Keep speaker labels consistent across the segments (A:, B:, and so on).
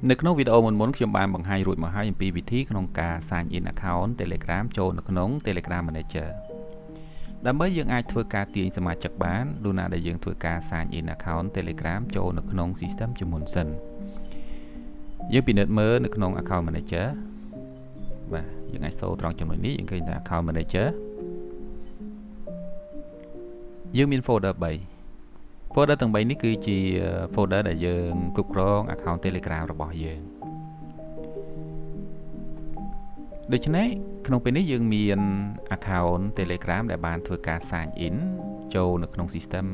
A: នៅក្នុងវីដេអូមុនៗខ្ញុំបានបង្ហាញរួចមកហើយអំពីវិធីក្នុងការ sign in account Telegram ចូលនៅក្នុង Telegram Manager ដើម្បីយើងអាចធ្វើការទាញសមាជិកបានលុះណាដែលយើងធ្វើការ sign in account Telegram ចូលនៅក្នុង system ជាមុនសិនយើងពិនិត្យមើលនៅក្នុង account manager បាទយើងអាចសូត្រង់ចំណុចនេះយើងឃើញថា account manager យើងមាន folder 3 folder ទាំង3នេះគឺជា folder ដែលយើងគ្រប់គ្រង account Telegram របស់យើងដូច្នេះក្នុងពេលនេះយើងមាន account Telegram ដែលបានធ្វើការ sign in ចូលនៅក្នុង system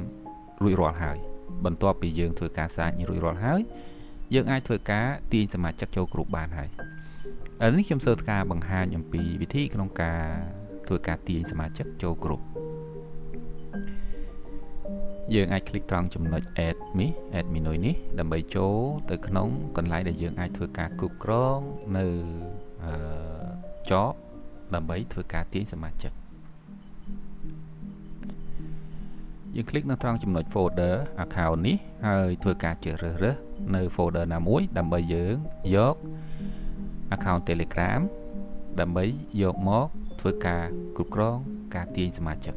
A: រួចរាល់ហើយបន្ទាប់ពីយើងធ្វើការ sign in រួចរាល់ហើយយើងអាចធ្វើការទាញសមាជិកចូលក្រុមបានហើយឥឡូវនេះខ្ញុំសូមធ្វើការបង្ហាញអំពីវិធីក្នុងការធ្វើការទាញសមាជិកចូលក្រុមយើងអាច click ត្រង់ចំណុច add នេះ add menu នេះដើម្បីចូលទៅក្នុងកន្លែងដែលយើងអាចធ្វើការគ្រប់គ្រងនៅអឺចកដើម្បីធ្វើការទាញសមាជិកយើង click នៅត្រង់ចំណុច folder account នេះហើយធ្វើការជ្រើសរើសនៅ folder ណាមួយដើម្បីយើងយក account Telegram ដើម្បីយកមកធ្វើការគ្រប់គ្រងការទាញសមាជិក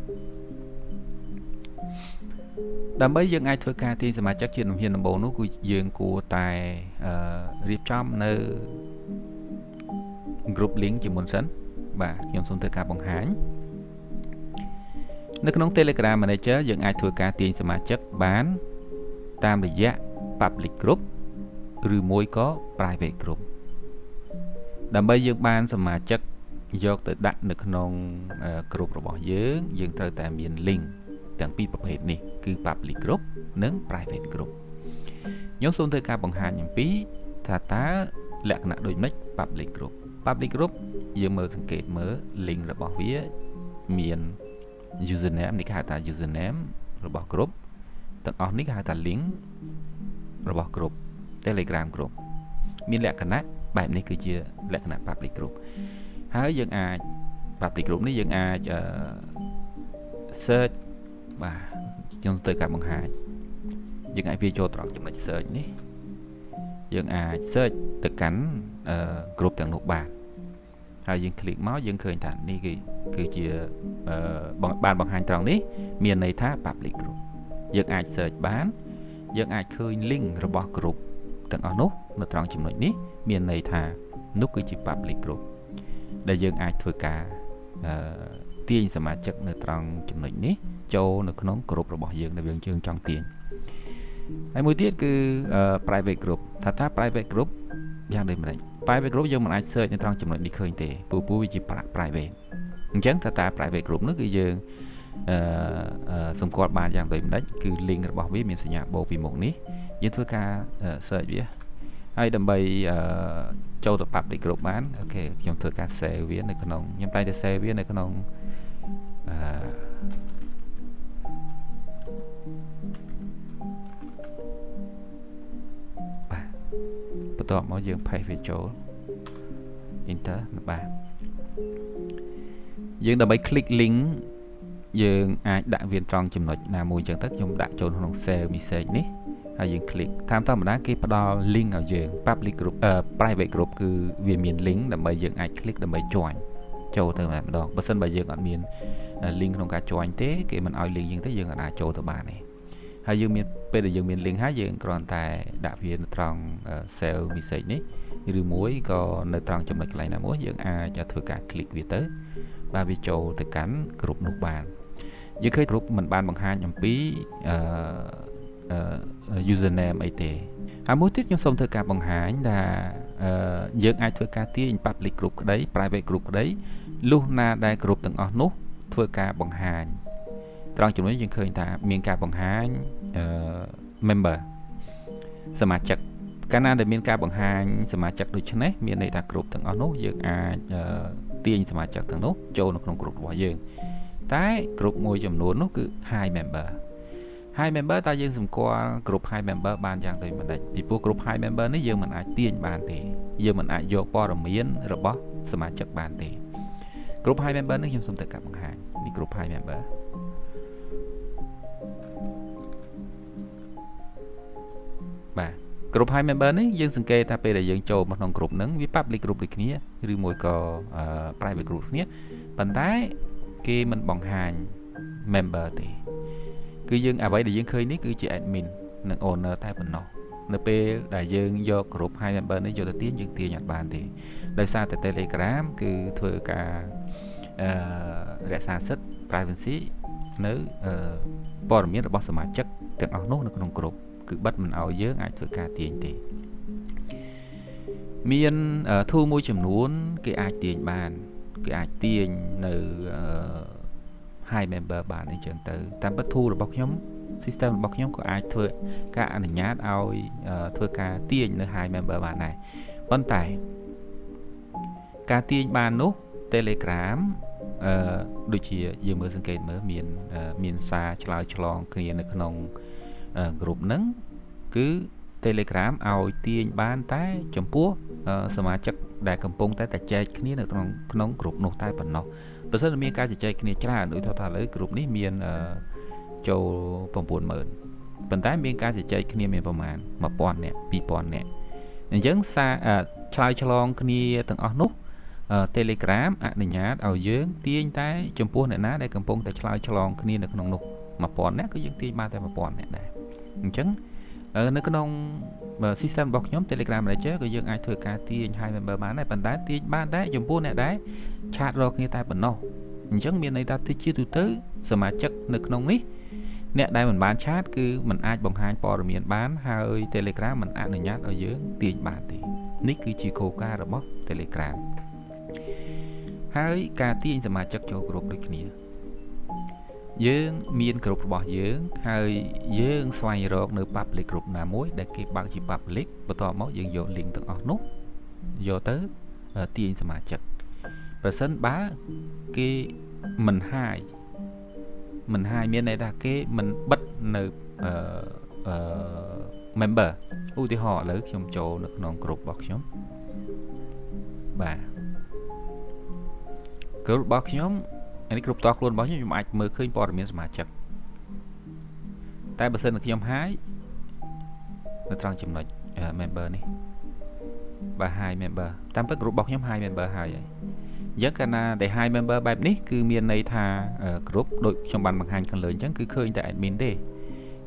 A: ដើម្បីយើងអាចធ្វើការទាញសមាជិកជាជំហានដំបូងនោះគឺយើងគួរតែរៀបចំនៅ group link ជាមុនសិនបាទខ្ញុំសូមធ្វើការបង្ហាញនៅក្នុង Telegram Manager យើងអាចធ្វើការទាញសមាជិកបានតាមរយៈ public group ឬមួយក៏ private group ដើម្បីយើងបានសមាជិកយកទៅដាក់នៅក្នុង group របស់យើងយើងត្រូវតែមាន link ទាំងពីរប្រភេទនេះគឺ public group និង private group ខ្ញុំសូមធ្វើការបង្ហាញអំពីថាតើលក្ខណៈដូចម្តេច public group public group យើងមើលសង្កេតមើល link របស់វាមាន username នេះគេហៅថា username របស់ group ទាំងអស់នេះគេហៅថា link របស់ group Telegram group មានលក្ខណៈបែបនេះគឺជាលក្ខណៈ public group ហើយយើងអាច public group នេះយើងអាច search បាទខ្ញុំទៅការបង្ហាញយើងអាចវាចូលត្រង់ចំណុច search នេះយើងអាច search ទៅកាន់ group ទាំងនោះបានហើយយើង click មកយើងឃើញថានេះគឺជាបានបង្ហាញត្រង់នេះមានន័យថា public group យើងអាច search បានយើងអាចឃើញ link របស់ group ទាំងអស់នោះនៅត្រង់ចំណុចនេះមានន័យថានោះគឺជា public group ដែលយើងអាចធ្វើការទាញសមាជិកនៅត្រង់ចំណុចនេះចូលនៅក្នុងក្រុមរបស់យើងដែលយើងចង់ទាញហើយមួយទៀតគឺ private group ថា private group យ៉ាងដូចម្តេច private group យើងមិនអាច search នៅត្រង់ចំណុចនេះឃើញទេព្រោះវាជា private អញ្ចឹងថា private group នោះគឺយើងសម្គាល់បានយ៉ាងដូចម្តេចគឺ link របស់វាមានសញ្ញាបូកពីមុខនេះយើងធ្វើការ search វាហើយដើម្បីចូលទៅ public group បានអូខេខ្ញុំធ្វើការ save វានៅក្នុងខ្ញុំតែងតែ save វានៅក្នុងអឺបាទបន្ទាប់មកយើង paste វាចូល enter បាទយើងដើម្បី click link យើងអាចដាក់វាត្រង់ចំណុចណាមួយអញ្ចឹងទៅខ្ញុំដាក់ចូលក្នុង save message នេះហើយយើង click តាមធម្មតាគេផ្ដល់ link ឲ្យយើង public group private group គឺវាមាន link ដើម្បីយើងអាច click ដើម្បី join ចូលទៅតែម្ដងបើសិនបើយើងអត់មាន link ក្នុងការ join ទេគេមិនឲ្យ link យើងទេយើងអាចចូលទៅបានទេហើយយើងមានពេលដែលយើងមាន link ហើយយើងគ្រាន់តែដាក់វានៅត្រង់ save message នេះឬមួយក៏នៅត្រង់ចំណុចកន្លែងណាមួយយើងអាចធ្វើការ click វាទៅបាទវាចូលទៅកាន់ក្រុមនោះបានយើងឃើញក្រុមមិនបានបង្ហាញអំពីusername អីទេហើយមួយទៀតខ្ញុំសូមធ្វើការបង្ហាញថាយើងអាចធ្វើការទាញ public group ក្តី private group ក្តីលុះណាដែល group ទាំងអស់នោះធ្វើការបង្ហាញត្រង់ចំណុចយើងឃើញថាមានការបង្ហាញ member សមាជិកកាលណាដែលមានការបង្ហាញសមាជិកដូចនេះមានន័យថា group ទាំងអស់នោះយើងអាចទាញសមាជិកទាំងនោះចូលនៅក្នុង group របស់យើងតែ group មួយចំនួននោះគឺ high member high member តើយើងសម្គាល់ group high member បានយ៉ាងដូចម្តេចពីព្រោះ group high member នេះយើងមិនអាចទាញបានទេយើងមិនអាចយកព័ត៌មានរបស់សមាជិកបានទេ group high member នេះខ្ញុំសូមធ្វើការបង្ហាញនេះ group high member បាទ ក្រុម hide member នេះយើងសង្កេតថាពេលដែលយើងចូលមកក្នុងក្រុមហ្នឹងវា public group ដូចគ្នាឬមួយក៏ private group គ្នាប៉ុន្តែគេមិនបង្ហាញ member ទេគឺយើងអ្វីដែលយើងឃើញនេះគឺជា admin និង owner តែប៉ុណ្ណោះនៅពេលដែលយើងយកក្រុម hide member នេះយកទៅទាញយើងទាញអត់បានទេដោយសារតែ Telegram គឺធ្វើការអឺរក្សាសិទ្ធិ privacy នៅព័ត៌មានរបស់សមាជិកទាំងអស់នោះនៅក្នុងក្រុមគឺបិទមិនឲ្យយើងអាចធ្វើការទាញទេមាន tool មួយចំនួនគេអាចទាញបានគេអាចទាញនៅ hide member បានអីចឹងទៅតាមពិត tool របស់ខ្ញុំ system របស់ខ្ញុំក៏អាចធ្វើការអនុញ្ញាតឲ្យធ្វើការទាញនៅ hide member បានដែរប៉ុន្តែការទាញបាននោះ Telegram អឺដូចជាយើងមើលសង្កេតមើលមានមានសារឆ្លើយឆ្លងគ្នានៅក្នុង group ហ្នឹងគឺ Telegram ឲ្យទាញបានតែចំពោះសមាជិកដែលកំពុងតែតែចែកគ្នានៅក្នុងក្នុង group នោះតែប៉ុណ្ណោះបើសិនមានការជជែកគ្នាច្រើនដូចថាឥឡូវ group នេះមានចូល90000ប៉ុន្តែមានការជជែកគ្នាមានប្រមាណ1000នាក់2000នាក់អញ្ចឹងសារឆ្លើយឆ្លងគ្នាទាំងអស់នោះ Telegram អនុញ្ញាតឲ្យយើងទាញតែចំពោះអ្នកណាដែលកំពុងតែឆ្លើយឆ្លងគ្នានៅក្នុងនោះ1000នាក់ក៏យើងទាញបានតែ1000នាក់ដែរអញ្ចឹងនៅក្នុង system របស់ខ្ញុំ Telegram Manager ក៏យើងអាចធ្វើការទាញ hide member បានដែរប៉ុន្តែទាញបានដែរចំពោះអ្នកដែល chat រកគ្នាតែប៉ុណ្ណោះអញ្ចឹងមានន័យថាជាទូទៅសមាជិកនៅក្នុងនេះអ្នកដែលមិនបាន chat គឺមិនអាចបង្ហាញព័ត៌មានបានហើយ Telegram មិនអនុញ្ញាតឲ្យយើងទាញបានទេនេះគឺជាគោលការណ៍របស់ Telegram ហើយការទាញសមាជិកចូលក្រុមដូចគ្នាយើងមានក្រុមរបស់យើងហើយយើងស្វែងរកនៅ public group ណាមួយដែលគេបើកជា public បន្ទាប់មកយើងយក link ទាំងអស់នោះយកទៅទាញសមាជិកប្រសិនបើគេមិន hide មិន hide មានន័យថាគេមិនបិទនៅអឺ member ឧទាហរណ៍ឥឡូវខ្ញុំចូលនៅក្នុងក្រុមរបស់ខ្ញុំបាទក្រុមរបស់ខ្ញុំនេះគ្រប់តខ្លួនរបស់ខ្ញុំខ្ញុំអាចមើលឃើញព័ត៌មានសមាជិកតែបើសិនតែខ្ញុំ hide នៅត្រង់ចំណុច member នេះបាទ hide member តាមពិតក្រុមរបស់ខ្ញុំ hide member ហើយហើយអញ្ចឹងកាលណាដែល hide member បែបនេះគឺមានន័យថាក្រុមដូចខ្ញុំបានបង្ហាញខាងលើអញ្ចឹងគឺឃើញតែ admin ទេ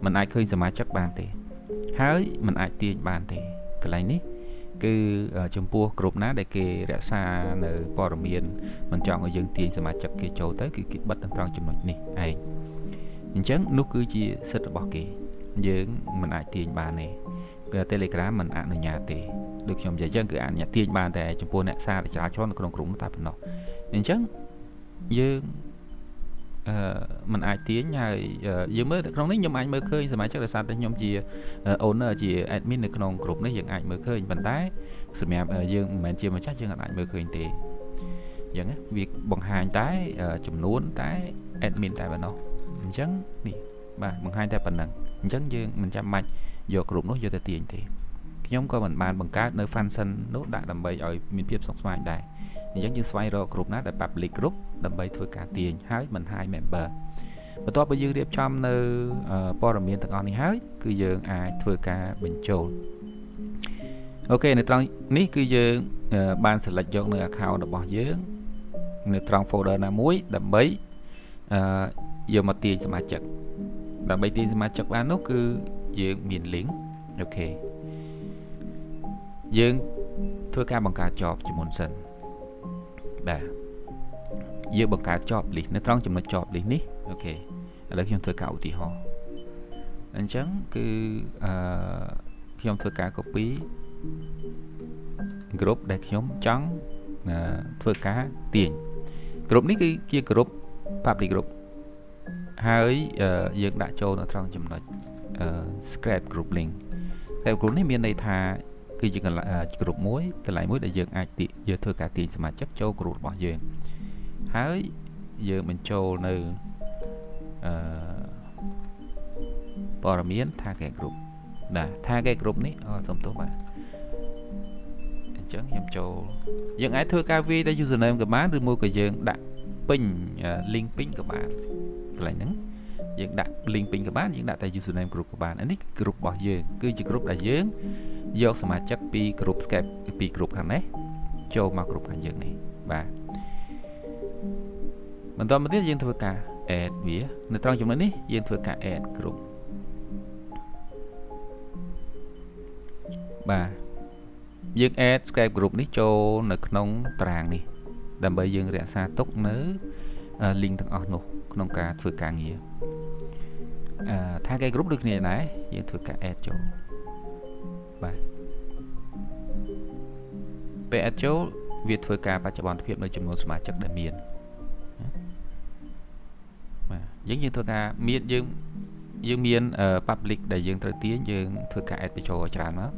A: มันអាចឃើញសមាជិកបានទេហើយมันអាចទាញបានទេកន្លែងនេះគឺចំពោះក្រុមណាដែលគេរក្សានៅព័ត៌មានមិនចង់ឲ្យយើងទាញសមាជិកគេចូលទៅគឺគេបិទទាំងត្រង់ចំណុចនេះឯងអញ្ចឹងនោះគឺជាសិទ្ធិរបស់គេយើងមិនអាចទាញបានទេគឺ Telegram មិនអនុញ្ញាតទេដូចខ្ញុំនិយាយអញ្ចឹងគឺអនុញ្ញាតទាញបានតែចំពោះអ្នកសារដែលច្រើនឆ្លងនៅក្នុងក្រុមនោះតែប៉ុណ្ណោះអញ្ចឹងយើងអឺมันអាចទាញហើយយើងមើលក្នុងនេះខ្ញុំអាចមើលឃើញសមាជិកដោយសារតែខ្ញុំជា owner ជា admin នៅក្នុងក្រុមនេះយើងអាចមើលឃើញប៉ុន្តែសម្រាប់យើងមិនមែនជាម្ចាស់យើងអាចមើលឃើញទេអញ្ចឹងវាបង្ហាញតែចំនួនតែ admin តែប៉ុណ្ណោះអញ្ចឹងនេះបាទបង្ហាញតែប៉ុណ្ណឹងអញ្ចឹងយើងមិនចាំបាច់យកក្រុមនោះយកទៅទាញទេខ្ញុំក៏មិនបានបង្កើតនៅ function នោះដាក់ដើម្បីឲ្យមានភាពស្មុគស្មាញដែរអញ្ចឹងយើងស្វែងរកក្រុមណាដែល public group ដើម្បីធ្វើការទាញហើយមិន hide member បន្ទាប់ពីយើងរៀបចំនៅព័ត៌មានទាំងអស់នេះហើយគឺយើងអាចធ្វើការបញ្ចូល OK នៅត្រង់នេះគឺយើងបាន select យកនៅ account របស់យើងនៅត្រង់ folder ណាមួយដើម្បីយកមកទាញសមាជិកដើម្បីទាញសមាជិកបាននោះគឺយើងមាន link OK យើងធ្វើការបង្កើត job ជាមុនសិនបាទយើងបង្កើត job list នៅត្រង់ចំណុច job list នេះ OK ឥឡូវខ្ញុំធ្វើការឧទាហរណ៍អញ្ចឹងគឺអឺខ្ញុំធ្វើការ copy group ដែលខ្ញុំចង់ធ្វើការទាញ group នេះគឺជា group public group ហើយយើងដាក់ចូលនៅត្រង់ចំណុច scrape group link scrape group នេះមានន័យថាគឺជា group មួយកន្លែងមួយដែលយើងអាចយើងធ្វើការទាញសមាជិកចូល group របស់យើងហើយយើងបញ្ចូលនៅអឺព័ត៌មាន target group បាទ target group នេះសុំទោសបាទអញ្ចឹងខ្ញុំចូលយើងអាចធ្វើការវាយតែ username ក៏បានឬមួយក៏យើងដាក់ពេញ link ពេញក៏បានកន្លែងហ្នឹងយើងដាក់ link ពេញក៏បានយើងដាក់តែ username group ក៏បានអានេះគឺ group របស់យើងគឺជា group ដែលយើង យកសមាជិកពី group Skype ពី group ខាងនេះចូលមក group ខាងយើងនេះបាទបន្តមកទៀតយើងធ្វើការ add វានៅត្រង់ចំណុចនេះយើងធ្វើការ add group បាទយើង add Skype group នេះចូលនៅក្នុងតារាងនេះដើម្បីយើងរក្សាទុកនៅ link ទាំងអស់នោះក្នុងការធ្វើការងារអឺ target group ដូចគ្នាដែរយើងធ្វើការ add ចូលបាទពេល add ចូលវាធ្វើការបច្ចុប្បន្នភាពនៅចំនួនសមាជិកដែលមានបាទយើងយើងធ្វើការមានយើងយើងមាន public ដែលយើងត្រូវទាញយើងធ្វើការ add បញ្ចូលឲ្យច្រើនមក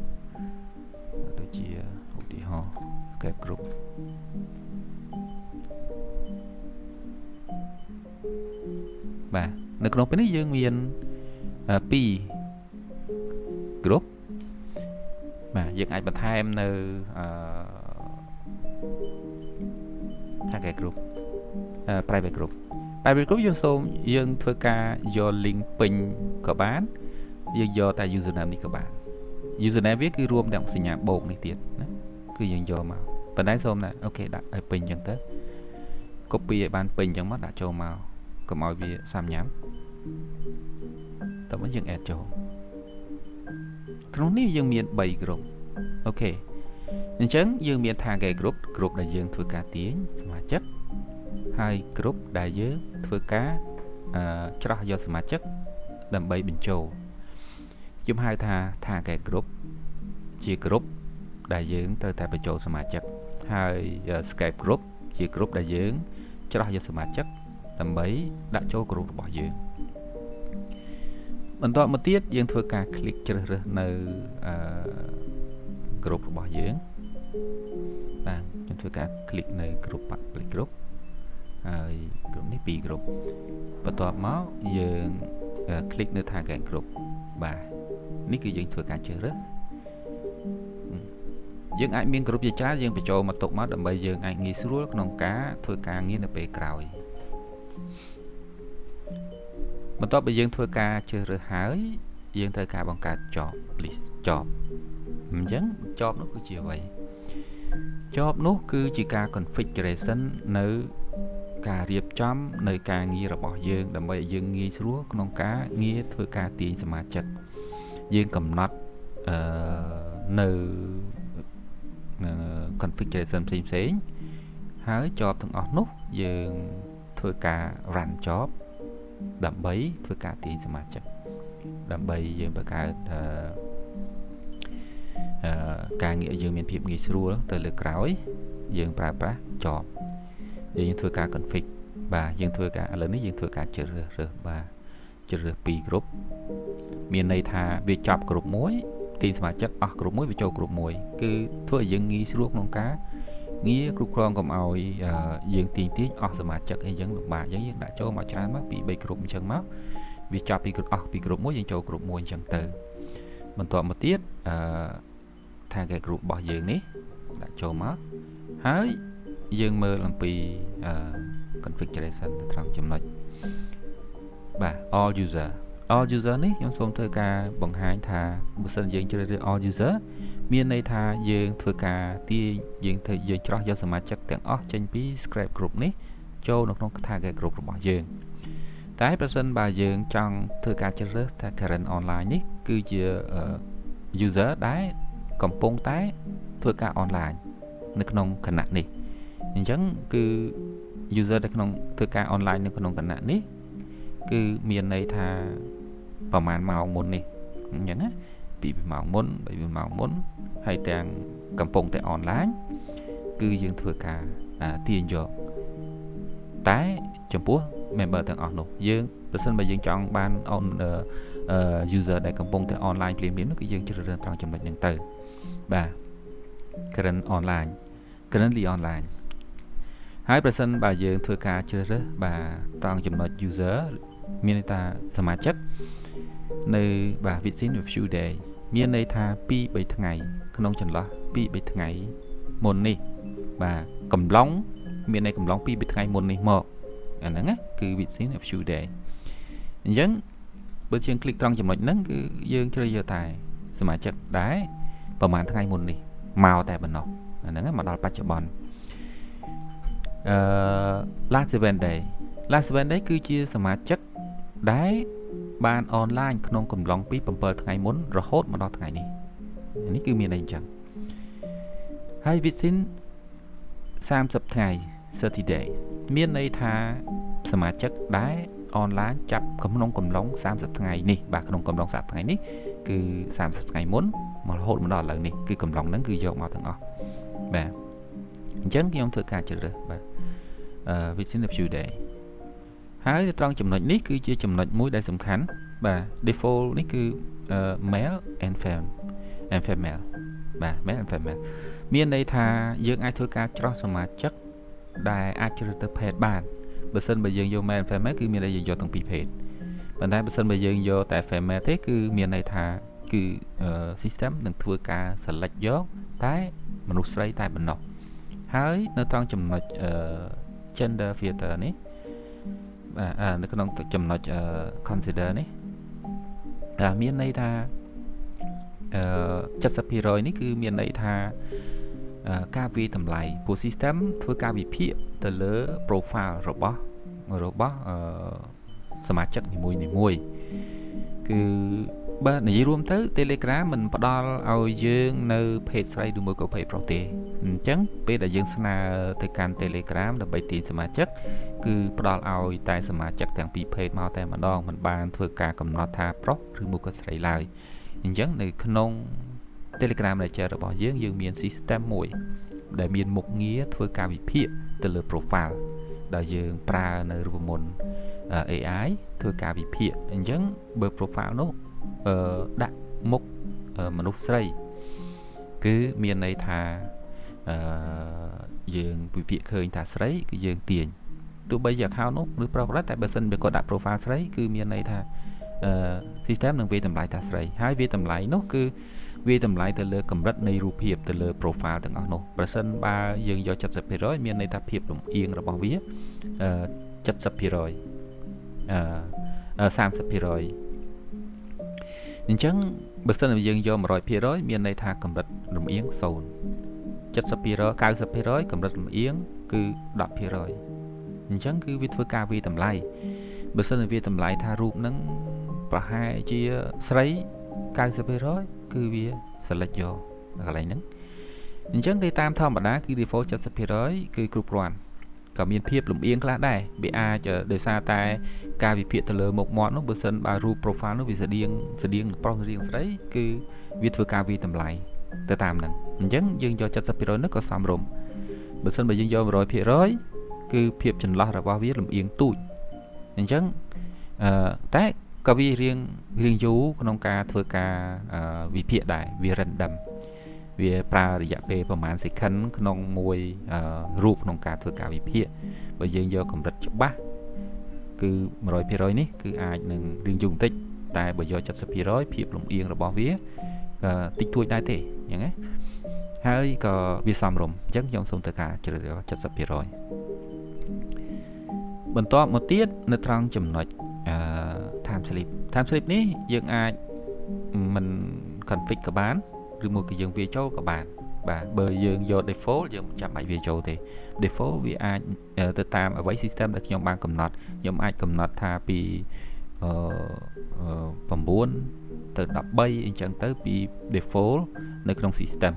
A: ដូចជាឧទាហរណ៍ Skype group បាទនៅក្នុងពេលនេះយើងមាន2 group បាទយើងអាចបន្ថែមនៅអឺ target group private group private group យើងសូមយើងធ្វើការយក link ពេញក៏បានយើងយកតែ username នេះក៏បាន username វាគឺរួមទាំងសញ្ញាបូកនេះទៀតណាគឺយើងយកមកប៉ុន្តែសូមណាអូខេដាក់ឲ្យពេញអញ្ចឹងទៅ copy ឲ្យបានពេញអញ្ចឹងមកដាក់ចូលមកកុំឲ្យវាសាំញ៉ាំតោះមកយើង add ចូលក្នុងនេះយើងមាន3 group អូខេអញ្ចឹងយើងមាន target group group ដែលយើងធ្វើការទាញសមាជិកហើយ group ដែលយើងធ្វើការច្រោះយកសមាជិកដើម្បីបញ្ចូលខ្ញុំហៅថា target group ជា group ដែលយើងត្រូវតែបញ្ចូលសមាជិកហើយ Skype group ជា group ដែលយើងច្រោះយកសមាជិកដើម្បីដាក់ចូល group របស់យើងបន្តមកទៀតយើងធ្វើការ click ជ្រើសរើសនៅអឺ group របស់យើងបាទខ្ញុំធ្វើការ click នៅ group public group ហើយ group នេះ2 group បន្ទាប់មកយើង click នៅ target group បាទនេះគឺយើងធ្វើការជ្រើសរើសយើងអាចមាន group ជាច្រើនយើងបញ្ចូលមកទុកមកដើម្បីយើងអាចងាយស្រួលក្នុងការធ្វើការងារនៅពេលក្រោយបន្ទាប់ពីយើងធ្វើការជ្រើសរើសហើយយើងត្រូវការបង្កើត job list job អញ្ចឹង job នោះគឺជាអ្វី job នោះគឺជាការ configuration នៅការរៀបចំនៅការងាររបស់យើងដើម្បីឲ្យយើងងាយស្រួលក្នុងការងារធ្វើការទាញសមាជិកយើងកំណត់អឺនៅ configuration ផ្សេងផ្សេងហើយ job ទាំងអស់នោះយើងធ្វើការ run job ដើម្បីធ្វើការទាញសមាជិកដើម្បីយើងបង្កើតអឺការងារយើងមានភាពងាយស្រួលទៅលើក្រោយយើងប្រើប្រាស់ job យើងធ្វើការ config បាទយើងធ្វើការឥឡូវនេះយើងធ្វើការជ្រើសរើសបាទជ្រើសរើស2 group មានន័យថាវាចប់ group មួយទាញសមាជិកអស់ group មួយវាចូល group មួយគឺធ្វើឲ្យយើងងាយស្រួលក្នុងការងារគ្រប់គ្រងកុំឲ្យយើងទាញទាញអស់សមាជិកអីចឹងលំបាកអញ្ចឹងយើងដាក់ចូលមកច្រើនមក2 3 group អញ្ចឹងមកវាចប់ពីអស់ពី group មួយយើងចូល group មួយអញ្ចឹងទៅបន្ទាប់មកទៀតអឺ target group របស់យើងនេះដាក់ចូលមកហើយយើងមើលអំពី configuration នៅត្រង់ចំណុចបាទ all user all user នេះខ្ញុំសូមធ្វើការបង្ហាញថាបើសិនយើងជ្រើសរើស all user មានន័យថាយើងធ្វើការទាញយើងធ្វើយើងច្រោះយកសមាជិកទាំងអស់ចេញពី Skype group នេះចូលនៅក្នុង target group របស់យើងតែប្រសិនបើយើងចង់ធ្វើការជ្រើសរើសថា current online នេះគឺជា user ដែលកំពុងតែធ្វើការ online នៅក្នុងគណៈនេះអញ្ចឹងគឺ user នៅក្នុងធ្វើការ online នៅក្នុងគណៈនេះគឺមានន័យថាប្រហែលម៉ោងមុននេះអញ្ចឹងណា2ម៉ោងមុន3ម៉ោងមុនហើយទាំងកំពុងតែ online គឺយើងធ្វើការទាញយកតែចំពោះ member ទាំងអស់នោះយើងប្រសិនបើយើងចង់បាន on user ដែលកំពុងតែ online ភ្លាមៗនោះគឺយើងជ្រើសរើសត្រង់ចំណុចហ្នឹងទៅបាទ current online currently online ហើយប្រសិនបើយើងធ្វើការជ្រើសរើសបាទត្រង់ចំណុច user មានន័យថាសមាជិកនៅបាទ within a few day មានន័យថា2 3ថ្ងៃក្នុងចន្លោះ2 3ថ្ងៃមុននេះបាទកំឡុងមានន័យកំឡុង2 3ថ្ងៃមុននេះមកអាហ្នឹងណាគឺ within a few day អញ្ចឹងបើជាង click ត្រង់ចំណុចហ្នឹងគឺយើងជ្រើសយកតែសមាជិកដែរប្រ ប្រហែលថ្ងៃមុននេះមកតែប៉ុណ្ណោះអាហ្នឹងមកដល់បច្ចុប្បន្នអឺ last 7 day last 7 day គឺជាសមាជិកដែលបានអនឡាញក្នុងកំឡុងពី7ថ្ងៃមុនរហូតមកដល់ថ្ងៃនេះនេះគឺមានន័យអញ្ចឹងហើយ within 30ថ្ងៃ30 day មានន័យថាសមាជិកដែលអនឡាញចាប់ក្នុងកំឡុង30ថ្ងៃនេះបាទក្នុងកំឡុង30ថ្ងៃនេះគឺ30ថ្ងៃមុនមករហូតមកដល់ឥឡូវនេះគឺកំឡុងហ្នឹងគឺយកមកទាំងអស់បាទអញ្ចឹងខ្ញុំធ្វើការជ្រើសរើសបាទwithin a few day ហើយត្រង់ចំណុចនេះគឺជាចំណុចមួយដែលសំខាន់បាទ default នេះគឺ male and female បាទ male and female មានន័យថាយើងអាចធ្វើការច្រោះសមាជិកដែលអាចជ្រើសទៅភេទបានបើសិនបើយើងយក male and female គឺមានន័យយើងយកទាំងពីរភេទប៉ុន្តែបើសិនបើយើងយកតែ female ទេគឺមានន័យថាគឺ system នឹងធ្វើការ select យកតែមនុស្សស្រីតែប៉ុណ្ណោះហើយនៅត្រង់ចំណុច gender filter នេះបាទនៅក្នុងចំណុច consider នេះមានន័យថាអឺ70%នេះគឺមានន័យថាការវាយតម្លៃព្រោះ system ធ្វើការវិភាគទៅលើ profile របស់សមាជិកនីមួយនីមួយគឺបើនិយាយរួមទៅ Telegram មិនផ្ដល់ឲ្យយើងនៅភេទស្រីឬមួយក៏ភេទប្រុសទេអញ្ចឹងពេលដែលយើងស្នើទៅកាន់ Telegram ដើម្បីទាញសមាជិកគឺផ្ដល់ឲ្យតែសមាជិកទាំងពីរភេទមកតែម្ដងមិនបានធ្វើការកំណត់ថាប្រុសឬមួយក៏ស្រីឡើយអញ្ចឹងនៅក្នុង Telegram Manager របស់យើងយើងមាន system មួយដែលមានមុខងារធ្វើការវិភាគទៅលើ profile ដែលយើងប្រើនៅរូបមន្ត AI ធ្វើការវិភាគអញ្ចឹងបើ profile នោះអឺដាក់មុខមនុស្សស្រីគឺមានន័យថាអឺយើងវិភាគឃើញថាស្រីគឺយើងទាញទោះបីជា account នោះឬប្រុសក៏ដោយតែបើសិនបើគាត់ដាក់ profile ស្រីគឺមានន័យថាអឺ system នឹងវាយតម្លៃថាស្រីហើយវាយតម្លៃនោះគឺវាយតម្លៃទៅលើកម្រិតនៃរូបភាពទៅលើ profile ទាំងអស់នោះប្រសិនបើយើងយក70%មានន័យថាភាពលំអៀងរបស់វាអឺ70%អឺ30%អញ្ចឹងបើសិនជាយើងយក100%មានន័យថាកម្រិតលំអៀង0 70% 90%កម្រិតលំអៀងគឺ10%អញ្ចឹងគឺវាធ្វើការវាយតម្លៃបើសិនជាវាតម្លៃថារូបហ្នឹងប្រហែលជាស្រី90%គឺវា select យកកន្លែងហ្នឹងអញ្ចឹងគេតាមធម្មតាគឺ default 70%គឺគ្រប់គ្រាន់ក៏មានភាពលំអៀងខ្លះដែរវាអាចដោយសារតែការវិភាគទៅលើមុខមាត់នោះបើសិនបើរូប profile នោះវាស្តៀងស្តៀងប្រុសស្តៀងស្រីគឺវាធ្វើការវាយតម្លៃទៅតាមហ្នឹងអញ្ចឹងយើងយក70%នោះក៏សមរម្យបើសិនបើយើងយក100%គឺភាពចន្លោះរបស់វាលំអៀងទូចអញ្ចឹងអឺតែក៏វារៀងរៀងយូរក្នុងការធ្វើការវិភាគដែរវា random វាប្រើរយៈពេលប្រហែល second ក្នុងមួយរូបក្នុងការធ្វើការវិភាគបើយើងយកកម្រិតច្បាស់គឺ100%នេះគឺអាចនឹងរៀងយូរបន្តិចតែបើយក70%ភាពលំអៀងរបស់វាក៏តិចតួចដែរទេអញ្ចឹងណាហើយក៏វាសមរម្យអញ្ចឹងខ្ញុំសូមធ្វើការជ្រើសរើស70%បន្ទាប់មកទៀតនៅត្រង់ចំណុចអឺ time sleep time sleep នេះយើងអាចមិន config ក៏បានឬមួយក៏យើងវាយចូលក៏បានបាទបើយើងយក default យើងមិនចាំបាច់វាយចូលទេ default វាអាចទៅតាមអ្វី system ដែលខ្ញុំបានកំណត់ខ្ញុំអាចកំណត់ថាពីអឺ9ទៅ13អញ្ចឹងទៅពី default នៅក្នុង system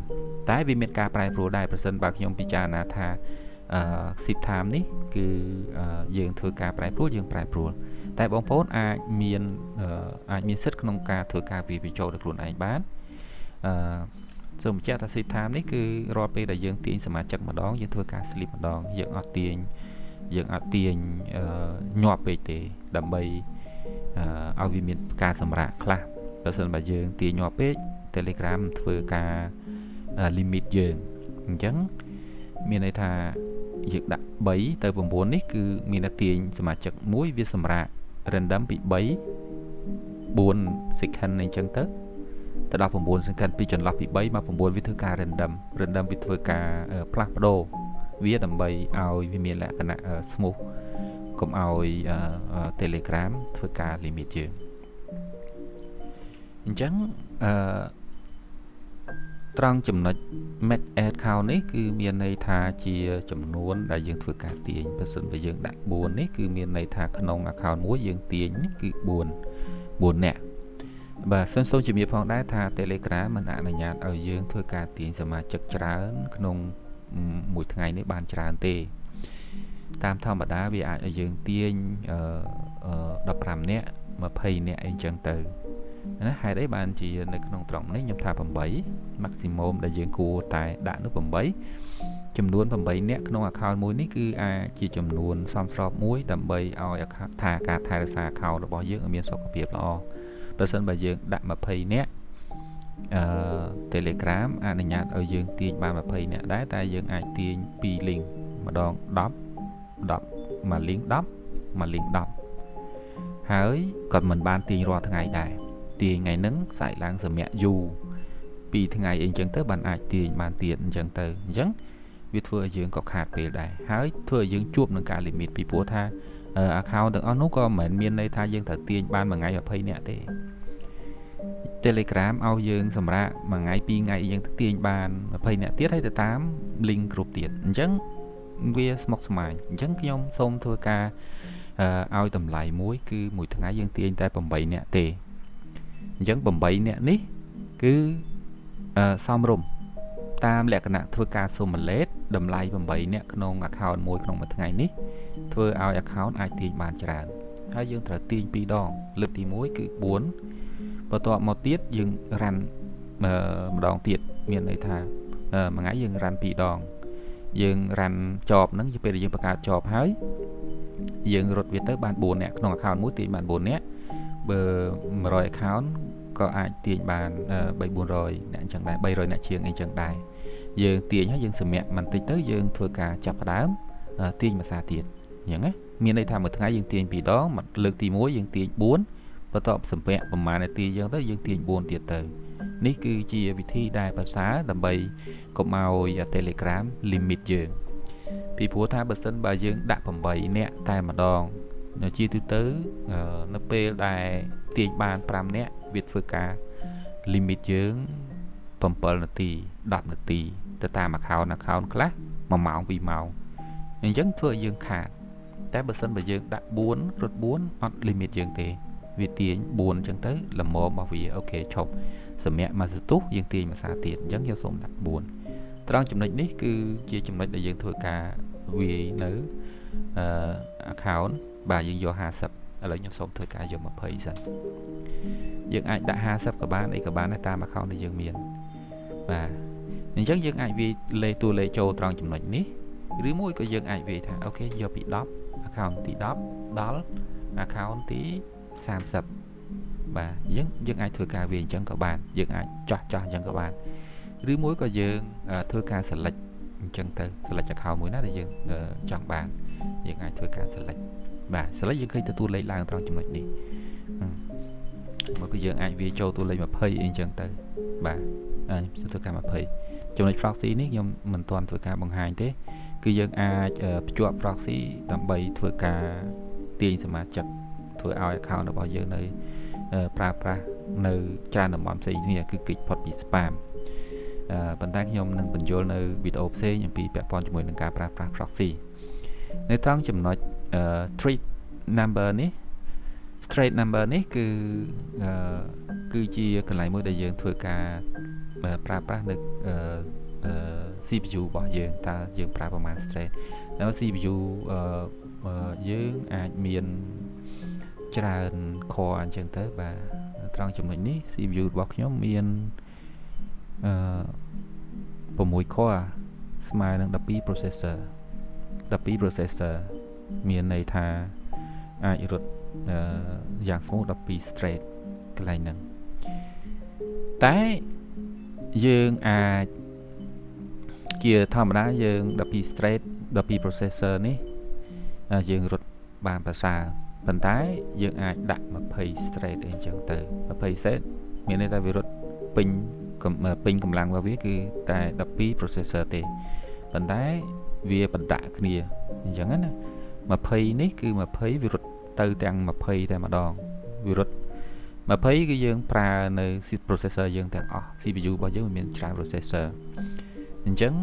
A: តែវាមានការប្រែប្រួលដែរប្រសិនបើខ្ញុំពិចារណាថាអឺ sleep time នេះគឺយើងធ្វើការប្រែប្រួលយើងប្រែប្រួលតែបងប្អូនអាចមានអាចមានសិទ្ធិក្នុងការធ្វើការវាយបញ្ចូលដោយខ្លួនឯងបានអឺសូមបញ្ជាក់ថា sleep time នេះគឺរាល់ពេលដែលយើងទាញសមាជិកម្ដងយើងធ្វើការ sleep ម្ដងយើងអត់ទាញញាប់ពេកទេដើម្បីឲ្យវាមានការសម្រាកខ្លះបើសិនបើយើងទាញញាប់ពេក Telegram ធ្វើការ limit យើងអញ្ចឹងមានន័យថាយើងដាក់3ទៅ9នេះគឺមានតែទាញសមាជិកមួយវាសម្រាក random ពី3 4 second អីចឹងទៅទៅដល់9 second ពីចន្លោះពី3មក9វាធ្វើការ random random វាធ្វើការផ្លាស់ប្ដូរវាដើម្បីឲ្យវាមានលក្ខណៈ smooth កុំឲ្យ Telegram ធ្វើការ limit យើងអញ្ចឹងអឺ ត្រង់ចំណុច max add count នេះគឺមានន័យថាជាចំនួនដែលយើងធ្វើការទាញបើសិនបើយើងដាក់4នេះគឺមានន័យថាក្នុង account មួយយើងទាញគឺ4នាក់បាទសូមសូមជំរាបផងដែរថា Telegram មិនអនុញ្ញាតឲ្យយើងធ្វើការទាញសមាជិកច្រើនក្នុងមួយថ្ងៃនេះបានច្រើនទេតាមធម្មតាវាអាចឲ្យយើងទាញ15នាក់20នាក់អីចឹងទៅណាហេតុអីបានជានៅក្នុងត្រង់នេះខ្ញុំថា8 maximum ដែលយើងគួរតែដាក់នោះ8ចំនួន8នាក់ក្នុង account មួយនេះគឺអាចជាចំនួនសមស្របមួយដើម្បីឲ្យថាការថែរក្សា account របស់យើងឲ្យមានសុខភាពល្អបើសិនបើយើងដាក់20នាក់អឺ Telegram អនុញ្ញាតឲ្យយើងទាញបាន20នាក់ដែរតែយើងអាចទាញ2 link ម្ដង10 10មួយ link 10មួយ link 10ហើយក៏មិនបានទាញរាល់ថ្ងៃដែរទាញថ្ងៃហ្នឹងស្អែកឡើងសម្រាប់យូរ2ថ្ងៃអីចឹងទៅបានអាចទាញបានទៀតអញ្ចឹងទៅអញ្ចឹងវាធ្វើឲ្យយើងក៏ខាតពេលដែរហើយធ្វើឲ្យយើងជួបនឹងការ limit ពីព្រោះថា account ទាំងអស់នោះក៏មិនមែនមានន័យថាយើងត្រូវទាញបានមួយថ្ងៃ20នាក់ទេ Telegram ឲ្យយើងសម្រាប់មួយថ្ងៃពីរថ្ងៃយើងទៅទាញបាន20នាក់ទៀតហើយទៅតាម link គ្រប់ទៀតអញ្ចឹងវាស្មុគស្មាញអញ្ចឹងខ្ញុំសូមធ្វើការឲ្យតម្លៃមួយគឺមួយថ្ងៃយើងទាញតែ8នាក់ទេអញ្ចឹង8នាក់នេះគឺសមរម្យតាមលក្ខណៈធ្វើការ simulate តម្លៃ8នាក់ក្នុង account មួយក្នុងមួយថ្ងៃនេះធ្វើឲ្យ account អាចទាញបានច្រើនហើយយើងត្រូវទាញ2ដងលើកទី1គឺ4បន្ទាប់មកទៀតយើង run ម្ដងទៀតមានន័យថាមួយថ្ងៃយើង run 2ដងយើង run job ហ្នឹងពេលដែលយើងបង្កើត job ហើយយើងរត់វាទៅបាន4នាក់ក្នុង account មួយទាញបាន4នាក់បើ100 account ក៏អាចទាញបាន3 400អ្នកអញ្ចឹងដែរ300អ្នកជាងអីចឹងដែរយើងទាញហើយយើងសម្រាកបន្តិចទៅយើងធ្វើការចាប់ផ្ដើមទាញមួយសារទៀតអញ្ចឹងណាមានន័យថាមួយថ្ងៃយើងទាញ2ដងលើកទី1យើងទាញ4បន្ទាប់សម្ពាក់ប្រហែលនាទីអញ្ចឹងទៅយើងទាញ4ទៀតទៅនេះគឺជាវិធីដែលប្រសើរដើម្បីកុំឲ្យ Telegram limit យើងពីព្រោះថាបើសិនបើយើងដាក់8នាក់តែម្ដងជាទូទៅនៅពេលដែលទាញបាន5នាក់វាធ្វើការ limit យើង7នាទី10នាទីទៅតាម account account ខ្លះ1ម៉ោង2ម៉ោងអញ្ចឹងធ្វើឲ្យយើងខាតតែបើសិនបើយើងដាក់4រត់4អត់ limit យើងទេវាទាញ4អញ្ចឹងទៅល្មមរបស់វាOK ឈប់សម្រាប់មួយសន្ទុះយើងទាញមួយសារទៀតអញ្ចឹងយើងសូមដាក់4ត្រង់ចំណុចនេះគឺជាចំណុចដែលយើងធ្វើការវាយនៅអឺ account បាទយើងយក50ឥឡូវខ្ញុំសូមធ្វើការយក20សិនយើងអាចដាក់50ក៏បានអីក៏បានដែរតាម account ដែលយើងមានបាទអញ្ចឹងយើងអាចវាយលេខតួលេខចូលត្រង់ចំណុចនេះឬមួយក៏យើងអាចវាយថាOK យកពី10 account ទី10ដល់ account ទី30បាទយើងយើងអាចធ្វើការវាអញ្ចឹងក៏បានយើងអាចចោះចោះអញ្ចឹងក៏បានឬមួយក៏យើងធ្វើការ select អញ្ចឹងទៅ select account មួយណាដែលយើងចង់បានយើងអាចធ្វើការ select បាទ select យើងឃើញទទួលលេខឡើងត្រង់ចំណុចនេះមកគឺយើងអាចវាចូលតួលេខ20អីអញ្ចឹងទៅបាទខ្ញុំធ្វើការ20ចំណុច proxy នេះខ្ញុំមិនទាន់ធ្វើការបង្ហាញទេគឺយើងអាចភ្ជាប់ proxy ដើម្បីធ្វើការទាញសមាជិកធ្វើឲ្យ account របស់យើងនៅប្រើប្រាស់នៅច្រើនតំបន់ផ្សេងគ្នាគឺគេចផុតពី spam ប៉ុន្តែខ្ញុំនឹងបញ្យល់នៅវីដេអូផ្សេងអំពីពាក់ព័ន្ធជាមួយនឹងការប្រើប្រាស់ proxy នៅត្រង់ចំណុច thread number នេះ thread number នេះគឺគឺជាកន្លែងមួយដែលយើងធ្វើការប្រើប្រាស់នៅ CPU របស់យើងតើយើងប្រើប្រមាណ thread แล้ว CPU យើងអាចមានច្រើន core អញ្ចឹងទៅបាទត្រង់ចំណុចនេះ CPU របស់ខ្ញុំមានអឺ6 core ស្មើនឹង12 processor 12 processor មានន័យថាអាចរត់យ៉ាង smooth 12 thread កន្លែងហ្នឹងតែយើងអាចជាធម្មតាយើង12 thread 12 processor នេះយើងរត់បានប្រសើរប៉ុន្តែយើងអាចដាក់20 thread អីចឹងទៅ20 thread មានន័យថាវារត់ពេញពេញកម្លាំងរបស់វាគឺតែ12 processor ទេប៉ុន្តែវាបណ្ដាក់គ្នាអញ្ចឹងណា20នេះគឺ20វារត់ទៅទាំង20តែម្ដងវារត់ 20គឺយើងប្រើនៅ processor យើងទាំងអស់ CPU របស់យើងវាមានច្រើន processor អញ្ចឹង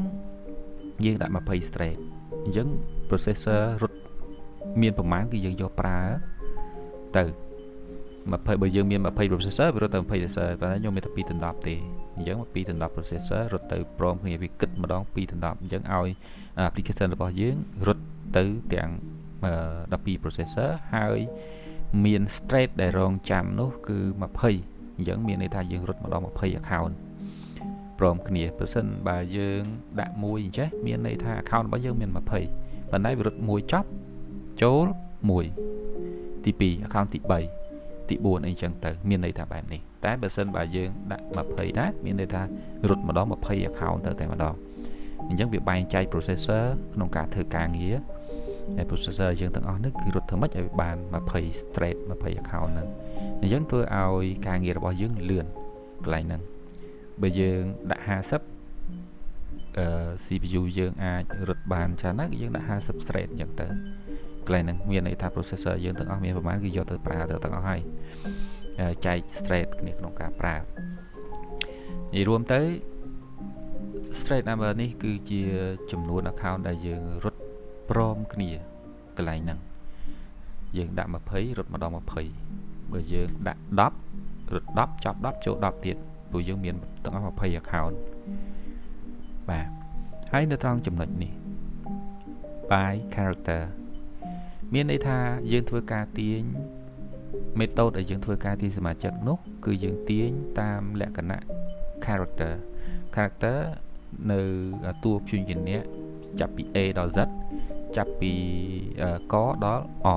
A: យើងដាក់20 thread អញ្ចឹង processor រត់មានប្រមាណគឺយើងយកប្រើទៅ20បើយើងមាន20 processor វារត់ទៅ20 processor ប៉ុន្តែខ្ញុំមានតែ2ដណ្ដប់ទេអញ្ចឹង2ដណ្ដប់ processor រត់ទៅព្រមគ្នាវាគិតម្ដង2ដណ្ដប់អញ្ចឹងឲ្យ application របស់យើងរត់ទៅទាំង12 processor ហើយមាន thread ដែលរងចាំនោះគឺ20អញ្ចឹងមានន័យថាយើងរត់ម្ដង20 account ព្រមគ្នាប្រសិនបើយើងដាក់មួយអញ្ចេះមានន័យថា account របស់យើងមាន20ប៉ុន្តែវារត់មួយចប់ចូល1ទី2 account ទី3ទី4អីចឹងទៅមានន័យថាបែបនេះតែបើសិនបើយើងដាក់20ដែរមានន័យថារត់ម្ដង20 account ទៅតែម្ដងអញ្ចឹងវាបែងចែក processor ក្នុងការធ្វើការងារហើយ processor យើងទាំងអស់នេះគឺរត់ធ្វើម៉េចឲ្យបាន20 thread 20 account ហ្នឹងអញ្ចឹងធ្វើឲ្យការងាររបស់យើងលឿនកន្លែងហ្នឹងបើយើងដាក់50អឺ CPU យើងអាចរត់បានច្រើនណាស់គឺយើងដាក់50 thread អញ្ចឹងទៅកន្លែងហ្នឹងមានន័យថា processor យើងទាំងអស់មានប្រមាណគឺយកទៅប្រើទៅទាំងអស់ហើយចែក thread គ្នាក្នុងការប្រើនិយាយរួមទៅ thread number នេះគឺជាចំនួន account ដែលយើងរត់ព្រមគ្នាកន្លែងហ្នឹងយើងដាក់20រត់ម្ដង20បើយើងដាក់10រត់10ចប់10ចូល10ទៀតព្រោះយើងមានទាំងអស់20 account បាទហើយនៅត្រង់ចំណុចនេះ by character មានន័យថាយើងធ្វើការទាញ method ដែលយើងធ្វើការទាញសមាជិកនោះគឺយើងទាញតាមលក្ខណៈ character character នៅតួព្យញ្ជនៈចាប់ពី A ដល់ Z ចាប់ពីកដល់អ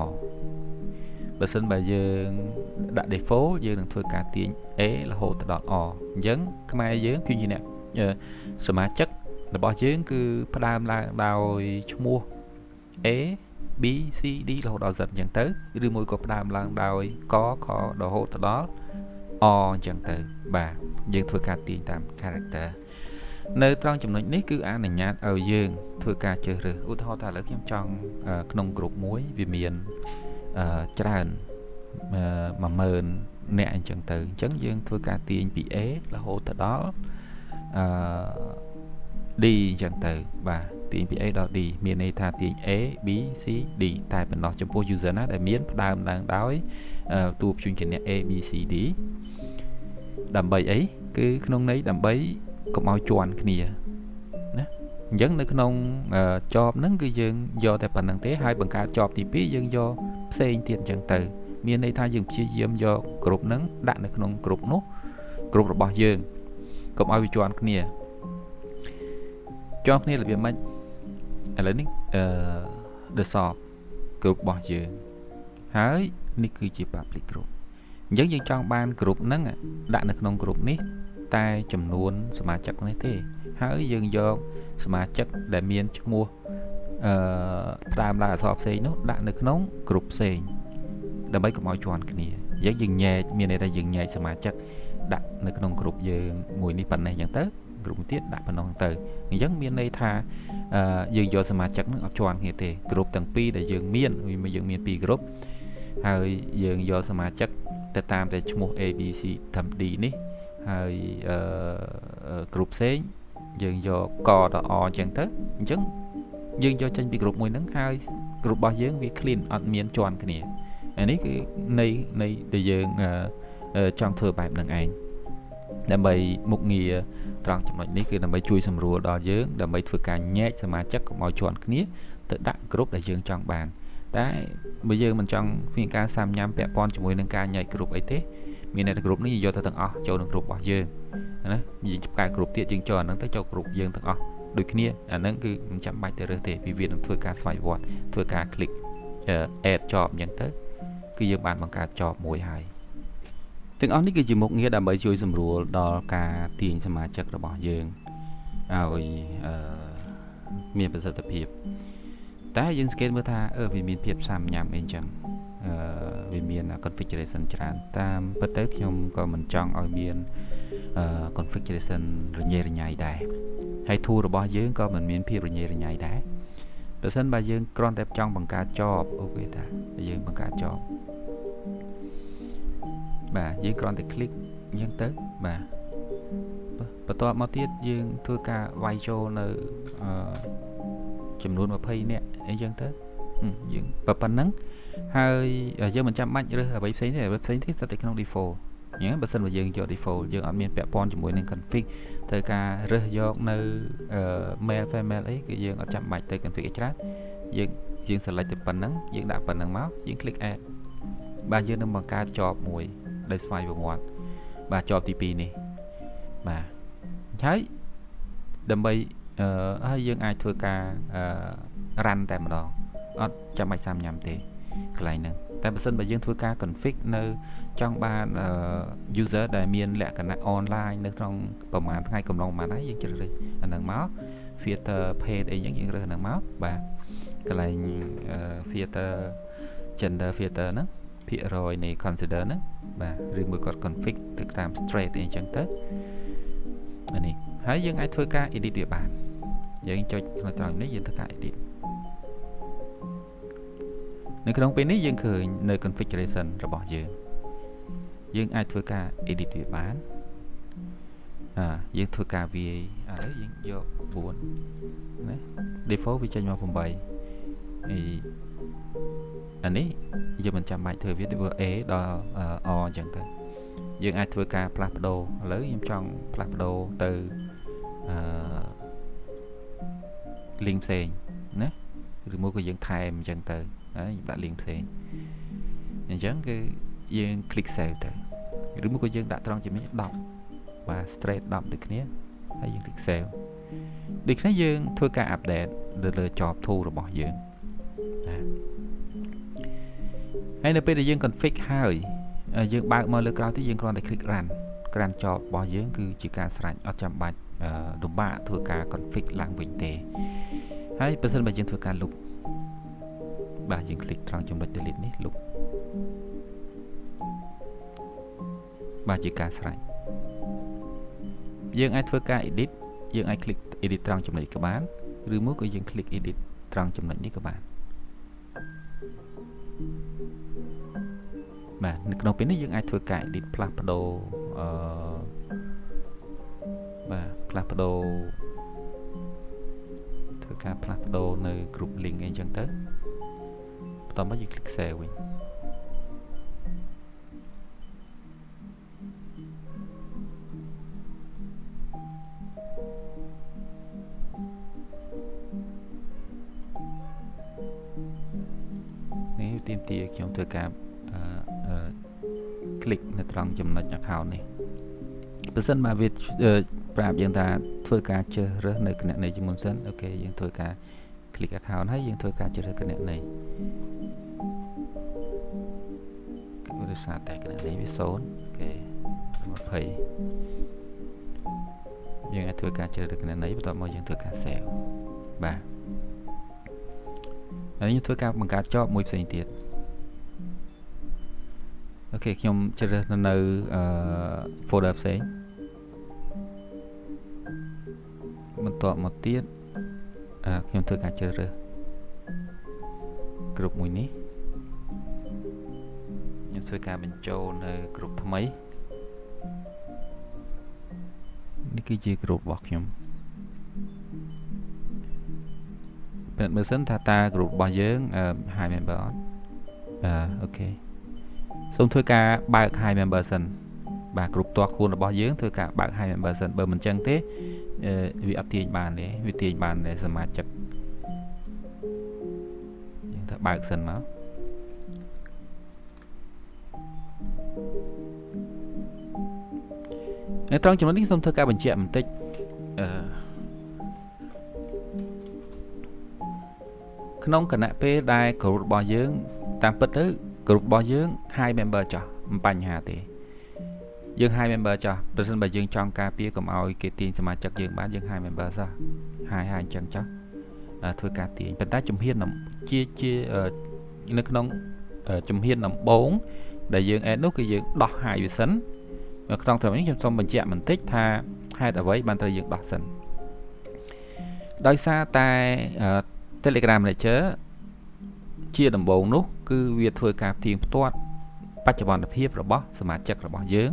A: បើសិនបើយើងដាក់ default យើងនឹងធ្វើការទាញ A រហូតទៅដល់ អអញ្ចឹងខ្មែរយើងព្យញ្ជនៈសមាជិករបស់យើងគឺផ្ដើមឡើងដោយឈ្មោះ A B C D រហូតដល់ Z អញ្ចឹងទៅឬមួយក៏ផ្ដើមឡើងដោយកខរហូតទៅដល់អអញ្ចឹងទៅបាទយើងធ្វើការទាញតាម character នៅត្រង់ចំណុចនេះគឺអនុញ្ញាតឲ្យយើងធ្វើការជ្រើសរើសឧទាហរណ៍ថាឥឡូវខ្ញុំចង់ក្នុងក្រុមមួយវាមានច្រើន10000នាក់អញ្ចឹងទៅអញ្ចឹងយើងធ្វើការទាញពី A រហូតទៅដល់អឺ D អញ្ចឹងទៅបាទទាញពី A ដល់ D មានន័យថាទាញ A B C D តែប៉ុណ្ណោះចំពោះ user ណាដែលមានផ្ដើមឡើងដោយតួព្យញ្ជនៈ A B C D ដើម្បីអីគឺក្នុងន័យដើម្បីកុំឲ្យជាន់គ្នាណាអញ្ចឹងនៅក្នុង job ហ្នឹងគឺយើងយកតែប៉ុណ្្នឹងទេហើយបង្កើត job ទី2យើងយកផ្សេងទៀតអញ្ចឹងទៅមានន័យថាយើងព្យាយាមយកគ្រប់ហ្នឹងដាក់នៅក្នុងគ្រប់នោះគ្រប់របស់យើងកុំឲ្យវាជាន់គ្នាជាន់គ្នារបៀបម៉េចឥឡូវនេះអឺ the shop គ្រប់របស់យើងហើយនេះគឺជា public group អញ្ចឹងយើងចង់បានគ្រប់ហ្នឹងដាក់នៅក្នុងគ្រប់នេះតែចំនួនសមាជិកនេះទេហើយយើងយកសមាជិកដែលមានឈ្មោះអឺផ្ដើមឡើងអក្សរផ្សេងនោះដាក់នៅក្នុងក្រុមផ្សេងដើម្បីកុំឲ្យជាន់គ្នាយើងយើងញែកមានន័យថាយើងញែកសមាជិកដាក់នៅក្នុងក្រុមយើងមួយនេះប៉ុណ្ណេះអញ្ចឹងទៅក្រុមទៀតដាក់ប៉ុណ្ណឹងទៅអញ្ចឹងមានន័យថាយើងយកសមាជិកនឹងអត់ជាន់គ្នាទេក្រុមទាំងពីរដែលយើងមានយើងមានពីរក្រុមហើយយើងយកសមាជិកទៅតាមតែឈ្មោះ A B C តាម D នេះហើយអឺក្រុមផ្សេងយើងយកកដល់អអញ្ចឹងទៅអញ្ចឹងយើងយកចេញពីក្រុមមួយហ្នឹងហើយក្រុមរបស់យើងវា clean អត់មានជាន់គ្នាអានេះគឺនៃដែលយើងចង់ធ្វើបែបហ្នឹងឯងដើម្បីមុខងារត្រង់ចំណុចនេះគឺដើម្បីជួយសម្រួលដល់យើងដើម្បីធ្វើការញែកសមាជិកកុំឲ្យជាន់គ្នាទៅដាក់ក្រុមដែលយើងចង់បានតែបើយើងមិនចង់មានការសាំញ៉ាំពាក់ព័ន្ធជាមួយនឹងការញែកក្រុមអីទេមានតែក្រុមនេះយកទៅទាំងអស់ចូលក្នុងក្រុមរបស់យើងណាយើងផ្កាយក្រុមទៀតយើងចូលអាហ្នឹងទៅចូលក្រុមយើងទាំងអស់ដូចគ្នាអាហ្នឹងគឺមិនចាំបាច់ទៅរើសទេពីវានឹងធ្វើការស្វ័យវត្តធ្វើការ click add job អញ្ចឹងទៅគឺយើងបានបង្កើត job មួយហើយទាំងអស់នេះគឺជាមុខងារដើម្បីជួយសម្រួលដល់ការទាញសមាជិករបស់យើងឲ្យអឺមានប្រសិទ្ធភាពតែយើងសង្កេតមើលថាអឺវាមានភាពសាំញ៉ាំអីចឹងអឺវាមាន configuration ច្រើនតាមពិតទៅខ្ញុំក៏មិនចង់ឲ្យមាន configuration រញ៉េរញ៉ៃដែរហើយ tool របស់យើងក៏មិនមានភាពរញ៉េរញ៉ៃដែរប្រសិនបើយើងគ្រាន់តែចង់បង្កើត job OK តាយើងបង្កើត job បាទយើងគ្រាន់តែ click អញ្ចឹងទៅបាទបន្ទាប់មកទៀតយើងធ្វើការវាយចូលនៅអឺចំនួន20នាក់អីចឹងទៅយើងប៉ុណ្ណឹងហើយយើងមិនចាំបាច់រើសអ្វីផ្សេងទេអ្វីផ្សេងទេស្ថិតនៅក្នុង default អញ្ចឹងបើសិនបើយើងយក default យើងអត់មានពាក់ព័ន្ធជាមួយនឹង config ត្រូវការរើសយកនៅ male female អីគឺយើងអត់ចាំបាច់ទៅ config អីច្រើនយើងយើង select ទៅប៉ុណ្ណឹងយើងដាក់ប៉ុណ្ណឹងមកយើង click add បាទយើងនឹងបង្កើត job មួយដោយស្វ័យប្រវត្តិបាទ job ទី2នេះបាទហើយដើម្បីអឺហើយយើងអាចធ្វើការអឺ run តែម្ដងអត់ចាំបាច់សាំញ៉ាំទេកន្លែងហ្នឹងតែបើសិនបើយើងធ្វើការ config នៅចង់បាន user ដែលមានលក្ខណៈ online នៅក្នុងប្រហែលថ្ងៃកំឡុងប្រហែលហើយយើងជ្រើសរើសអាហ្នឹងមក filter page អីចឹងយើងរើសអាហ្នឹងមកបាទកន្លែង filter gender filter ហ្នឹងភាគរយនៃ consider ហ្នឹងបាទឬមួយគាត់ config ទៅតាម straight អីចឹងទៅអានេះហើយយើងអាចធ្វើការ edit វាបានយើងចុចក្នុងត្រង់នេះយើងធ្វើការ edit នៅក្នុងពេលនេះយើងឃើញនៅ configuration របស់យើងយើងអាចធ្វើការ edit វាបានអាយើងធ្វើការវាយឥឡូវយើងយក9ណា default វាចេញមក8អីអានេះយើងមិនចាំបាច់ធ្វើវាធ្វើ A ដល់ R អញ្ចឹងទៅយើងអាចធ្វើការផ្លាស់ប្ដូរឥឡូវខ្ញុំចង់ផ្លាស់ប្ដូរទៅអឺ link ផ្សេងណាឬមួយក៏យើងថែមអញ្ចឹងទៅហើយខ្ញុំដាក់ link ផ្សេងអញ្ចឹងគឺយើង click save ទៅឬមួយក៏យើងដាក់ត្រង់ចំណុច10បាទ straight 10ដូចគ្នាហើយយើង click save ដូចគ្នាយើងធ្វើការ update ទៅលើ job 2របស់យើងណាហើយនៅពេលដែលយើង config ហើយយើងបើកមកលើក្រោយទៀតយើងគ្រាន់តែ click run run job របស់យើងគឺជាការស្រេចអត់ចាំបាច់លំបាកធ្វើការ config ឡើងវិញទេហើយបើសិនបើយើងធ្វើការលុបបាទយើង click ត្រង់ចំណុច delete នេះលុបបាទជាការស្រេចយើងអាចធ្វើការ edit យើងអាច click edit ត្រង់ចំណុចក៏បានឬមួយក៏យើង click edit ត្រង់ចំណុចនេះក៏បានបាទនៅក្នុងពេលនេះយើងអាចធ្វើការ edit ផ្លាស់ប្ដូរអឺបាទផ្លាស់ប្ដូរធ្វើការផ្លាស់ប្ដូរនៅ group link អីចឹងទៅបន្ទាប់មកយើង click save វិញនេះទាមទារខ្ញុំធ្វើការអឺ click នៅត្រង់ចំណុច account នេះបើសិនបើវាប្រាប់យើងថាធ្វើការជ្រើសរើសនៅគណនីជាមុនសិន OK យើងធ្វើការ click account ហើយយើងធ្វើការជ្រើសរើសគណនីគឺដោយសារតែគណនីវា0 OK 20យើងអាចធ្វើការជ្រើសរើសគណនីបន្ទាប់មកយើងធ្វើការ save បាទហើយយើងធ្វើការបង្កើត job មួយផ្សេងទៀត OK ខ្ញុំជ្រើសរើសនៅអឺ folder ផ្សេងបន្ទាប់មកទៀតខ្ញុំធ្វើការជ្រើសរើស group មួយនេះខ្ញុំធ្វើការបញ្ចូលនៅ group ថ្មីនេះគឺជា group របស់ខ្ញុំពិនិត្យមើលសិនថាតើ group របស់យើង hide member អត់អឺ OK សូមធ្វើការបើក hide member សិនបាទ group ផ្ទាល់ខ្លួនរបស់យើងធ្វើការបើក hide member សិនបើមិនចឹងទេវាអត់ទាញបានទេវាទាញបានតែសមាជិកយើងត្រូវបើកសិនមកនៅត្រង់ចំណុចនេះសូមធ្វើការបញ្ជាក់បន្តិចអឺក្នុងគណៈពេលដែលក្រុមរបស់យើងតាមពិតទៅក្រុមរបស់យើង hide member ចោះមិនបញ្ហាទេយើង hide member ចោះប្រសិនបើយើងចង់ការពារកុំឲ្យគេទាញសមាជិកយើងបានយើង hide member សោះ hide ហើយអញ្ចឹងចោះធ្វើការទាញប៉ុន្តែជំហានជាជានៅក្នុងជំហានដំបូងដែលយើង add នោះគឺយើងដោះ hide វាសិននៅក្នុងត្រឹមនេះខ្ញុំសូមបញ្ជាក់បន្តិចថាហេតុអ្វីបានត្រូវយើងដោះសិនដោយសារតែ Telegram Manager ជាដំបូងនោះគឺវាធ្វើការផ្ទៀងផ្ទាត់ បច្ចុប្បន្នភាពរបស់សមាជិករបស់យើង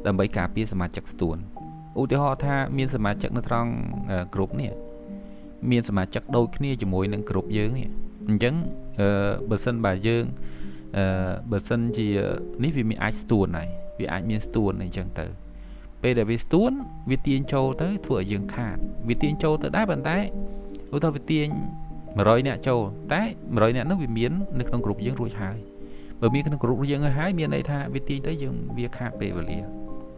A: ដើម្បីការពារសមាជិកស្ទួនឧទាហរណ៍ថាមានសមាជិកនៅត្រង់ក្រុមនេះមានសមាជិកដូចគ្នាជាមួយនឹងក្រុមយើងនេះអញ្ចឹងបើសិនបើយើងបើសិនជានេះវាមានអាចស្ទួនហើយវាអាចមានស្ទួនអញ្ចឹងទៅពេលដែលវាស្ទួនវាទាញចូលទៅធ្វើឲ្យយើងខាតវាទាញចូលទៅដែរប៉ុន្តែឧទាហរណ៍វាទាញ100នាក់ចូលតែ100នាក់នោះវាមាននៅក្នុងក្រុមយើងរួចហើយបើមានក្នុងក្រុមយើងហើយមានន័យថាវាទាញទៅយើងវាខាតពេលវេលា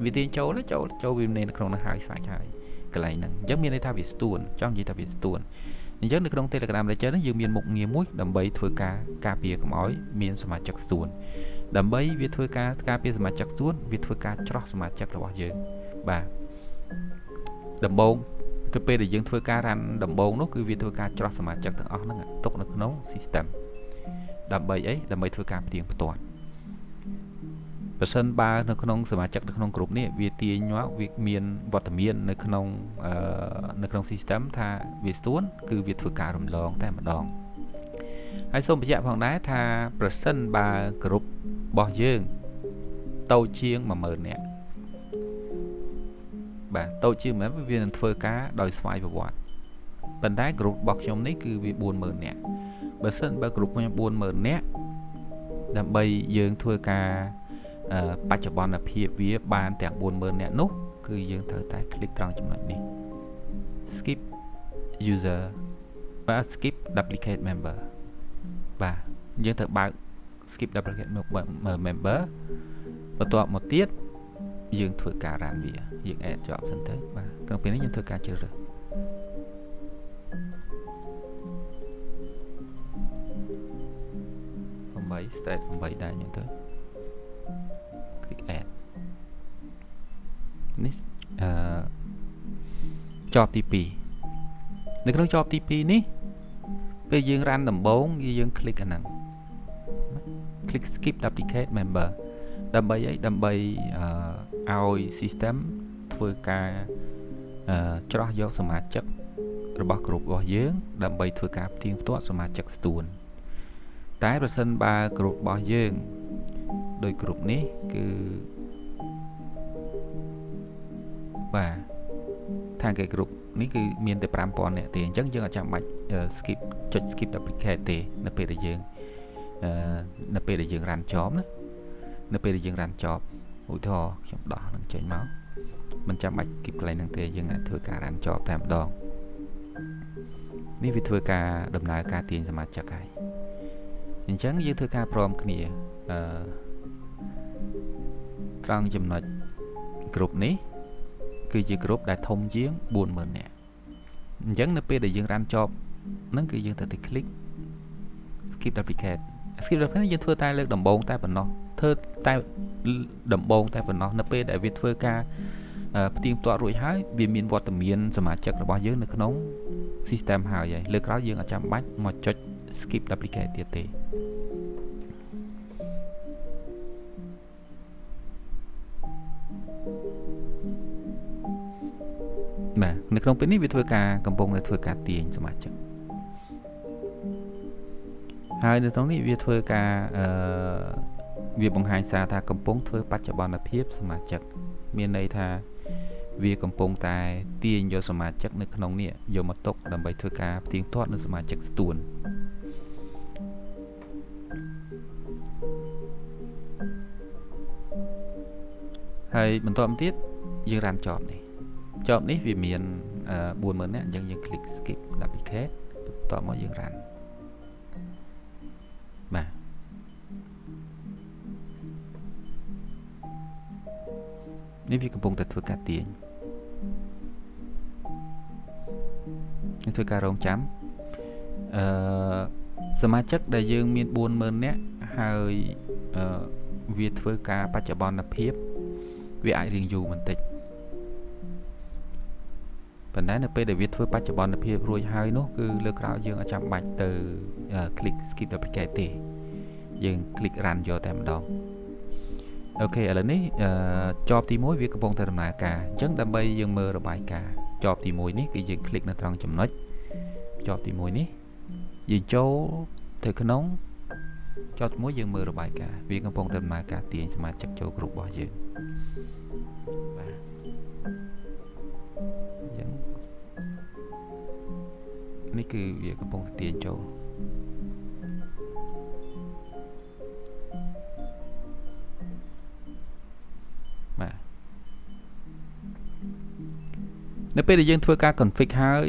A: វាទាញចូលចូលចូលវានៅក្នុងនោះហើយសាច់ហើយកន្លែងហ្នឹងអញ្ចឹងមានន័យថាវាស្ទួនចង់និយាយថាវាស្ទួនអញ្ចឹងនៅក្នុង Telegram Manager នេះយើងមានមុខងារមួយដើម្បីធ្វើការការពារកុំឲ្យមានសមាជិកស្ទួនដើម្បីវាធ្វើការការពារសមាជិកស្ទួនវាធ្វើការច្រោះសមាជិករបស់យើងបាទដំបូងទៅពេលដែលយើងធ្វើការរ៉ាន់ដំបូងនោះគឺវាធ្វើការច្រោះសមាជិកទាំងអស់ហ្នឹងទុកនៅក្នុង system ដើម្បីអីដើម្បីធ្វើការផ្ទៀងផ្ទាត់ប្រសិនបើនៅក្នុងសមាជិកនៅក្នុងក្រុមនេះវាទាញមកវាមានវត្តមាននៅក្នុង system ថាវាស្ទួនគឺវាធ្វើការរំលងតែម្ដងហើយសូមបញ្ជាក់ផងដែរថាប្រសិនបើក្រុមរបស់យើងតូចជាង10000នាក់បាទតូចជាង10000វានឹងធ្វើការដោយស្វ័យប្រវត្តិប៉ុន្តែក្រុមរបស់ខ្ញុំនេះគឺវា40000នាក់បើសិនបើក្រុមខ្ញុំ40000នាក់ដើម្បីយើងធ្វើការបច្ចុប្បន្នភាពវាបានទាំង40000នាក់នោះគឺយើងត្រូវតែ click ត្រង់ចំណុចនេះ skip user បាទ skip duplicate member បាទយើងត្រូវបើក skip duplicate member បន្ទាប់មកទៀតយើងធ្វើការ run វាយើង add ជាប់សិនទៅបាទក្នុងពេលនេះយើងធ្វើការជ្រើសរើស8 state 8ដែរយើងទៅ click add នេះជាប់ទី2នៅក្នុងជាប់ទី2នេះពេលយើង run ដំបូងយើង click អាហ្នឹង click skip duplicate member ដើម្បីអីដើម្បីឲ្យ system ធ្វើការច្រោះយកសមាជិករបស់ក្រុមរបស់យើងដើម្បីធ្វើការផ្ទៀងផ្ទាត់សមាជិកស្ទួនតែប្រសិនបើក្រុមរបស់យើងដោយក្រុមនេះគឺបាទថាគេក្រុមនេះគឺមានតែ5000នាក់ទេអញ្ចឹងយើងអត់ចាំបាច់ skip ចុច skip duplicate ទេនៅពេលដែលយើង run job ណានៅពេលដែលយើង run job ឧទាហរណ៍ខ្ញុំដោះនឹងចេញមកមិនចាំបាច់ skip កន្លែងហ្នឹងទេយើងអាចធ្វើការ run job តែម្ដងនេះវាធ្វើការដំណើរការទាញសមាជិកហើយអញ្ចឹងយើងធ្វើការព្រមគ្នាត្រង់ចំណុចក្រុមនេះគឺជាក្រុមដែលធំជាង40000នាក់អញ្ចឹងនៅពេលដែលយើង run job ហ្នឹងគឺយើងត្រូវតែ click skip duplicate skip duplicate យើងធ្វើតែលើកដំបូងតែប៉ុណ្ណោះធ្វើតែដំបូងតែប៉ុណ្ណោះនៅពេលដែលវាធ្វើការផ្ទៀងផ្ទាត់រួចហើយវាមានវត្តមានសមាជិករបស់យើងនៅក្នុង system ហើយហើយលើក្រោយយើងអត់ចាំបាច់មកចុច skip duplicate ទៀតទេបាទនៅក្នុងពេលនេះវាធ្វើការកំពុងតែធ្វើការទាញសមាជិកហើយនៅក្នុងនេះវាធ្វើការវាបង្ហាញសារថាកំពុងធ្វើបច្ចុប្បន្នភាពសមាជិកមានន័យថាវាកំពុងតែទាញយកសមាជិកនៅក្នុងនេះយកមកទុកដើម្បីធ្វើការផ្ទៀងផ្ទាត់នៅសមាជិកស្ទួនហើយបន្តមកទៀតយើងរ៉ាន់ចប់នេះចប់នេះវាមាន40000នាក់អញ្ចឹងយើង click skip duplicate បន្ទាប់មកយើងរ៉ាន់បាទនេះវាកំពុងតែធ្វើការទាញយើងធ្វើការរងចាំសមាជិកដែលយើងមាន40000នាក់ហើយវាធ្វើការបច្ចុប្បន្នភាពវាអាចរៀងយូរបន្តិចប៉ុន្តែនៅពេលដែលវាធ្វើបច្ចុប្បន្នភាពរួចហើយនោះគឺលើក្រោយយើងអត់ចាំបាច់ទៅ click skip duplicate ទេយើង click run យកតែម្ដងអូខេឥឡូវនេះចប់ទី1វាកំពុងតែដំណើរការអញ្ចឹងដើម្បីយើងមើលរបាយការណ៍ចប់ទី1នេះគឺយើង click នៅត្រង់ចំណុចចប់ទី1នេះយើងចូលទៅក្នុង ចតមួយយើងមើលរបាយការណ៍វាកំពុងតែដំណើរការទាញសមាជិកចូលក្រុមរបស់យើងបាទអញ្ចឹងនេះគឺវាកំពុងតែទាញចូលបាទនៅពេលដែលយើងធ្វើការ config ហើយ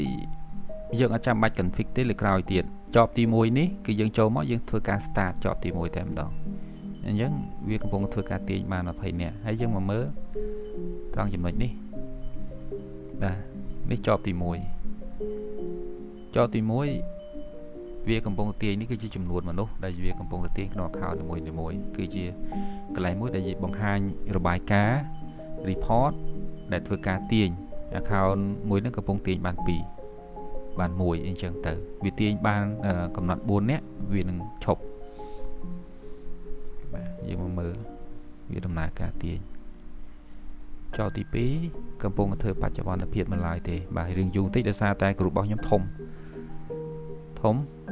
A: យើងអត់ចាំបាច់ config ទេលើក្រោយទៀតចប់ទី1នេះគឺយើងចូលមកយើងធ្វើការ start ចប់ទី1តែម្ដងអញ្ចឹងវាកំពុងធ្វើការទាញបាន20នាក់ហើយយើងមកមើលត្រង់ចំណុចនេះបាទនេះចប់ទី1ចប់ទី1វាកំពុងទាញនេះគឺជាចំនួនមនុស្សដែលវាកំពុងទាញក្នុង account នីមួយៗគឺជាកន្លែងមួយដែលបង្ហាញរបាយការណ៍ report ដែលធ្វើការទាញ account មួយនឹងកំពុងទាញបាន2បាន1អីចឹងទៅវាទាញបានកំណត់4នាក់វានឹងឈប់បាទយើងមកមើលវាដំណើរការទាញចោលទី2កំពុងធ្វើបច្ចុប្បន្នភាពមិនឡើយទេបាទរឿងយូរបន្តិចដោយសារតែក្រុមរបស់ខ្ញុំធំ